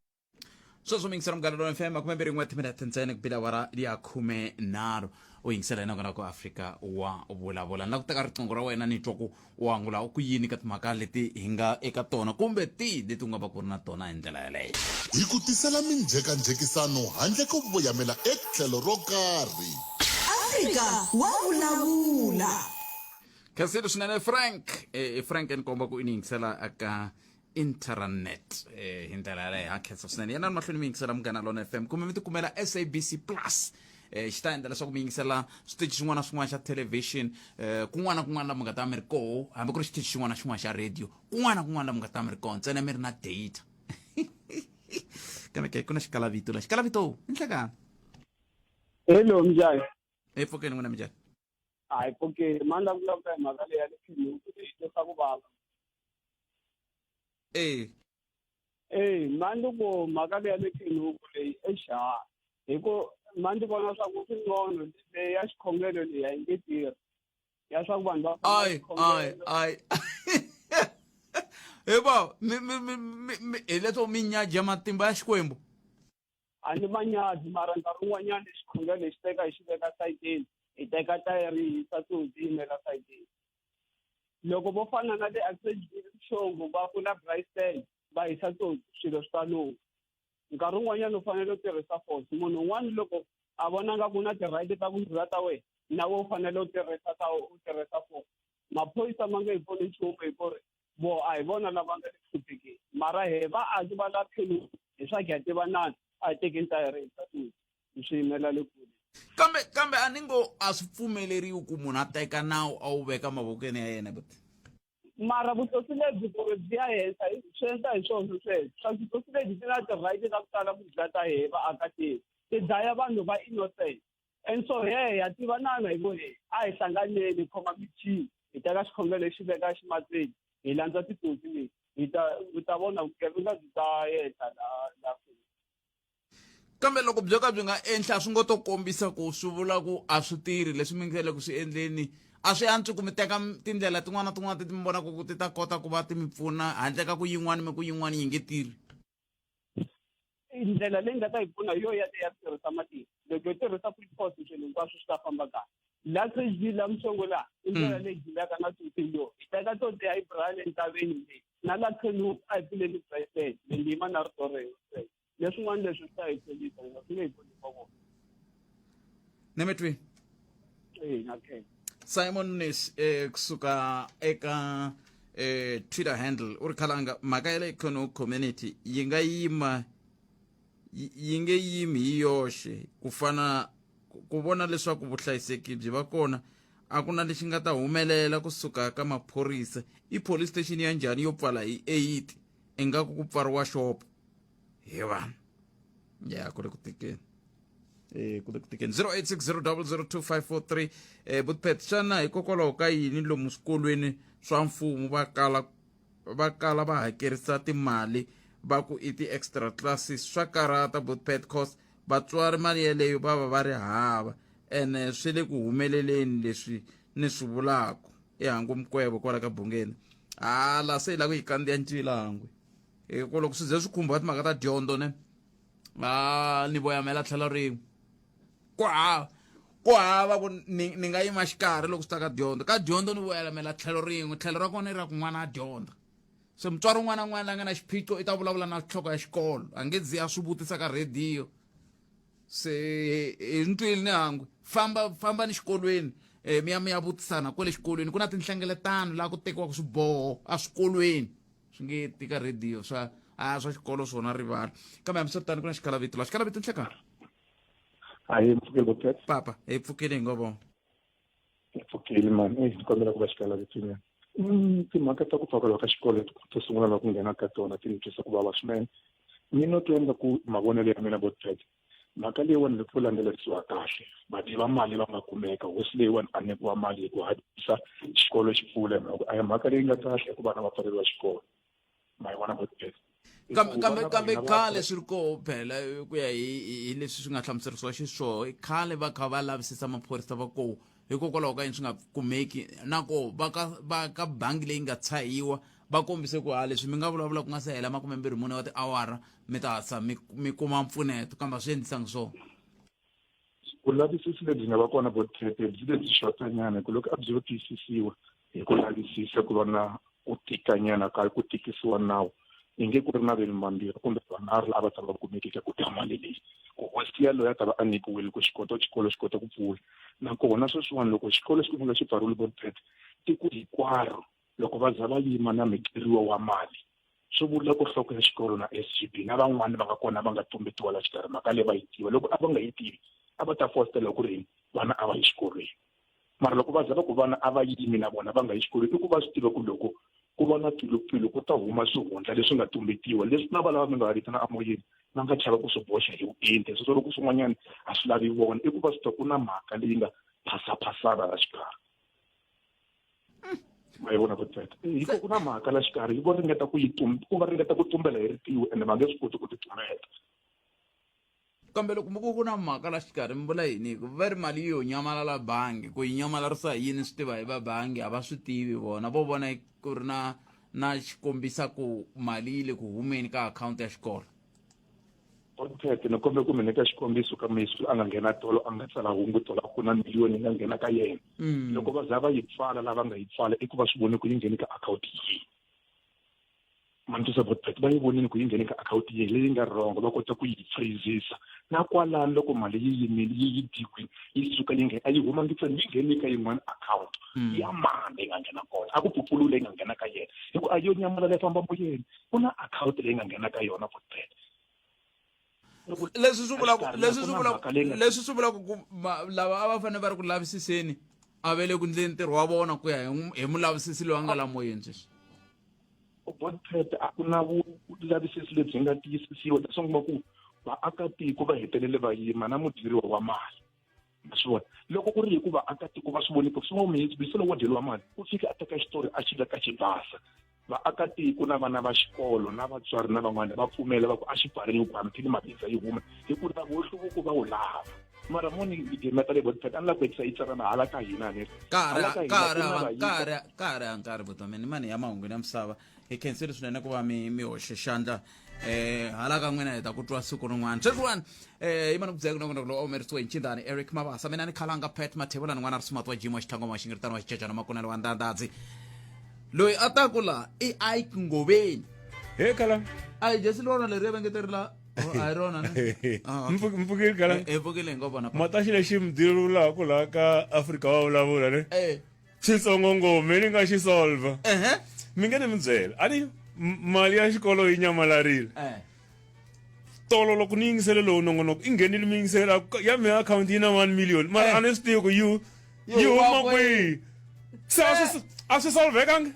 sweswo mi yingisela munghana lowu fm makumembirhi n'we timinete ntsena ku bila awara ya khume nharhu u yingisela yena kona ku afrika wa vulavula ni la ku teka riqingho ra wena ni twa ku u angula u ku yini ka timhaka leti hi nga eka tona kumbe tihi leti u nga va ku ri na tona hi ndlela yaleyo Hi ku tisela minjhekanjhekisano handle ko voyamela etlhelo ro karhi. Afrika wa vulavula. Khensile swinene Frank eh, Frank ni komba ku i ni yingisela eka internet eh, hi ndlela yaleyo ha khensa swinene yena mahlweni mi yingisela munghana lona fm kumbe mi tikumela sabc plus eh, xi ta endla leswaku mi yingisela switichi xin'wana na xin'wana xa television eh, kun'wana na kun'wana la mi nga ta mi ri koho hambi ku ri xitichi xin'wana na xin'wana xa radio kun'wana na kun'wana la mi nga ta mi ri koho ntsena mi ri na data kambe ke ku na xikalavito la xikalavito i nhlekani Hello minjhani? Hi pfukeni n'wina minjhani? Hayi pfukeni mani la vulavula hi mhaka leyi ya le kliniki leyi twisa ku vava. Eh. Eh, mani loko mhaka leyi ya le kliniki leyi exa hi ku mani ndzi vona swa ku swi ngcono leyi ya xikhongelo leyi a yi nge tirhi ya swa ku vanhu va ai ai ai he ba mi mi mi mi hileswo mi nyaja matimba ya xikwembu a ni manyazi mara nkarhi wun'wanyana xikhongelo hi xi teka hi xi veka sayitini hi teka tayari hi yisa tsotsi yimela sayitini loko vo fana na le Shongo va pfula Bryston va hisa tsotsi swilo swi ta lungha nkarhi wun'wanyana u fanele u tirhisa force munhu un'wana loko a vona nga ku na ti-right ta ku ndlula ta wena na we u fanele u tirhisa ta u tirhisa force maphorisa ma nge hi pfuni nchumu hi ku ri vo a hi vona lava nga le ku hluphekeni mara he vaaki va la tlhelo hi swa ku ya tivanana a hi tekeni tayere hi hi swi yimela le kule kambe kambe a ni ngo a swi pfumeleriwi ku munhu a teka nawu a wu veka mavokweni ya yena but mara vutsotsi lebyi ku ri byi ya henhla swi endla hi swona sweswo swa vutsotsi lebyi ti na ti-right ta ku tala ku dlaya ta hehe vaakatiko ti dlaya vanhu va innocent and so he ya tivanana hi vo he a hi hlanganeni hi khoma michini hi teka xikhongelo lexi veka ximatsini hi landza titsotsi leti hi ta u ta vona vugevenga byi ta yenhla la la kambe loko byo ka byi nga enhla a swi ngo to kombisa ku swi vula ku a swi tirhi leswi mi nge le ku swi endleni a swi antswi ku mi teka tindlela tin'wana na tin'wana leti mi vonaka ku ti ta kota ku va ti mi pfuna handle ka ku yin'wana mi ku yin'wana yi nge tirhi ndlela leyi nga ta yi pfuna hi yo ya ya tirhisa matimba loko yo tirhisa full force swilo hinkwaswo swi ta famba kahle la cg la msongo la i ndlela leyi dilaka na tsotsi yo hi teka tsotsi ya ibrahim entabeni leyi na la khenuk a hi pfuleni brayisele leyi yima na rito rero leswin'wana leswi swi ta hi tlhelisa nga swi nge hi pfuni va vona nemetwi eh na khensa simon mnisi eh kusuka eka eh twitter handle u ri khalanga mhaka ya le econo community yi nga yima yi nge yimi hi yoxe ku fana ku vona leswaku vuhlayiseki byi va kona a ku na lexi nga ta humelela kusuka ka maphorisa i police station ya njhani yo pfala hi 8 ingaku ku pfariwa xopo hi vanhu ya ku le ku tikeni eh ku le ku tikeni 0860002543 eh butpet xana hikokwalaho ka yini lomu swikolweni swa mfumo va kala va kala va hakerisa timali va ku i ti-extra classes swa karhata butpet cause vatswari mali yeleyo va va va ri hava Ene swi le ku humeleleni leswi ni swi vulaku. I Hangu Mukwevho kwala ka Bungeni. Ha la se yi la ku yi kandziya ncila Hangu. Hi ku loko swi ze swi khumba timhaka ta dyondzo ne. Ha ni voyamela tlhelo rin'we. Ku hava ku hava ku ni ni nga yima xikarhi loko swi ta ka dyondzo. Ka dyondzo ni voyamela tlhelo rin'we, tlhelo ra kona i ra ku n'wana a dyondza. Se mutswari un'wana na un'wana la nga na xiphiqo i ta vulavula na nhloko ya xikolo, a nge zi a swi vutisa ka rhediyo. Se hi ni twile ni Hangwe, famba fambani xikolweni eh, mi ya mi ya vutisana kwale xikolweni ku na tinhlengeletano laha ku tekiwaka swiboho eswikolweni swi nge ti ka rhediyo swa a swa xikolo swona rivala kambe hambiswiritano ku na xikalavito la xikalavito nhlekani Ahee, mpfukile Botset. Papa, hi pfukile hi ngo vona. Hi pfukile mani, eh ni kombela ku va xikalavito nyana. Timhaka ta ku pfakeriwa ka xikolo to sungula na ku nghena ka tona ti ni twisa ku vava swinene. Ni no twa ingaku mavonelo ya mina Botset, mhaka leyiwani loko yo landzelerisiwa kahle, vadyi va mali va nga kumeka, hosi leyiwani a nyikiwa mali hi ku hatlisa xikolo xi pfula hi mhaka ku a hi mhaka leyi nga kahle ku vana va pfaleriwa xikolo. Ma yi vona Botset? Kambe kambe kambe khale swi ri koho phela ku ya hi hi leswi swi nga hlamuserisiwa xiswona khale va kha va lavisisa maphorisa va koho hikokwalaho ka yini swi nga kumeki na koho va ka va ka bangi leyi nga tshahiwa va kombise ku ha leswi mi nga vulavula ku nga se hela 24 wa tiawara mi ta hatla mi mi kuma mpfuneto kambe a swi endlisangi swona. Vulavisisi lebyi nga va kona Botete byi lebyi xotanyana hi ku loko a byi lo tiyisisiwa hi ku lavisisa ku va na ku tikanyana ka ku tikisiwa nawu inge ku ri na vanhu vambirhi kumbe vanharhu lava ta va kumekeke ku dya mali leyi ku hosi yaloye a ta va a nyikiwile ku xikota xikolo xi kota ku pfula nakona sweswiwani loko xikolo xi kumeka xi pfariwile Botete tiko hinkwaro loko va za va yima na mukeriwa wa mali swi vula ku nhloko ya xikolo na SGB na van'wani va nga kona va nga tumbetiwa la xikarhi mhaka leyi va yi tiva loko a va nga yi tivi a va ta fositela ku ri vana a va yi xikolweni mara loko va za va ku vana a va yimi na vona va nga yi xikolweni i ku va swi tiva ku loko ku va na pfilupfilu ku ta huma swihundla leswi nga tumbetiwa leswi na valava mi nga va vitana emoyeni va nga chava ku swi boxa hi vuenti sweswo loko swin'wanyana a swi lavi vona i ku va swi tiva ku na mhaka leyi nga phasaphasana la xikarhi ma yi vona ku tseta hi ku na mhaka la xikarhi yi vo ringeta ku yi ku va ringeta ku tumbela hi ritiwi ende va nge swi koti ku ti tumbeta Kambe loko mi ku ku na mhaka la xikarhi mi vula yini ku va ri mali yo nyamalala bangi ku yi nyamalarisa hi yini swi tiva hi va bangi a va swi tivi vona vo vona ku ri na na xikombisa ku mali yi le ku humeni ka akhawunti ya xikolo. Odette ni kombe ku mi nyika xikombiso ka Muyisi a nga nghena tolo a nga tsala hungu tolo a ku na miliyoni yi nga nghena ka yena loko va za va yi pfala lava nga yi pfala i ku va swi vone ku yi nghene ka akhawunti yihi. Ma ni twisa Botpet va yi vonile ku yi nghene ka akhawunti yihi leyi nga wrong va kota ku yi freezisa na kwalano loko mali yi yimile yi yi dyiwile yi suka yi nghena a yi humangi ntsena yi nghene ka yin'wana akhawunti ya mani leyi nga nghena kona a ku pupulule leyi nga nghena ka yena hi ku a yo nyamalala yi famba moyeni ku na akhawunti leyi nga nghena ka yona Botpet Leswi swi vulaka leswi swi vulaka leswi swi vulaka ku lava a va fanele va ri ku lavisiseni a va le ku ndleni ntirho wa vona ku ya hi mulavisisi loyi a nga la moyeni sweswi. Botpet a ku na vulavisisi lebyi nga tiyisisiwa leswi kuma ku vaakatiko va hetelele va yima na mudyeriwa wa mali ma swi vona loko ku ri hi ku vaakatiko va swi voni ku swi muyisi lowo dyeriwa mali u fika a teka xitori a xi veka xi basa vaakatiko na vana va xikolo na vatswari na van'wana va pfumela va ku a xi pfariwi ku hambi mabindza yi huma hi ku ri vo nhluvuko va wu lava mara moni gimeta leyi botpet a ni lava ku hetisa yi tsarana hala ka hina ni ka ha ri ha nkarhi buti ni mani ya mahungu ya misava hi khensile swinene ku va mi mi hoxe xandla eh hala ka n'wina hi ta ku twa siku rin'wana sweswiwani eh yi mani ku byela ku nongonoko lowu omerisiwe hi ncindani Eric Mabasa mina ni khalanga Pat Mathebula ni n'wana ri sumati wa Jimo Xitlhango wa Xingiritano wa Xicecana Makunele wa Ndandadzi loyi a ta ku la i Ike Ngoveni he khala a hi jesi rona leri ya vengeteri la a hi rona ne Ah, okay. Mpfukile khala Hi pfukile hi ngo vona pa. mata xi lexi mi laha ka Afrika wa vulavula ne Eh. Xitsongo ngopfu me ni nga xi solver mi nge ni mi byela a ni mali ya xikolo yi nyamalarile eh. tolo loko ni yingisele lowu nongonoko i nghenile mi yingisela ya mina akhawunti yi na 1 million mara eh. a ni swi tivi ku yi yi huma kwihi se a swi a swi solvekanga.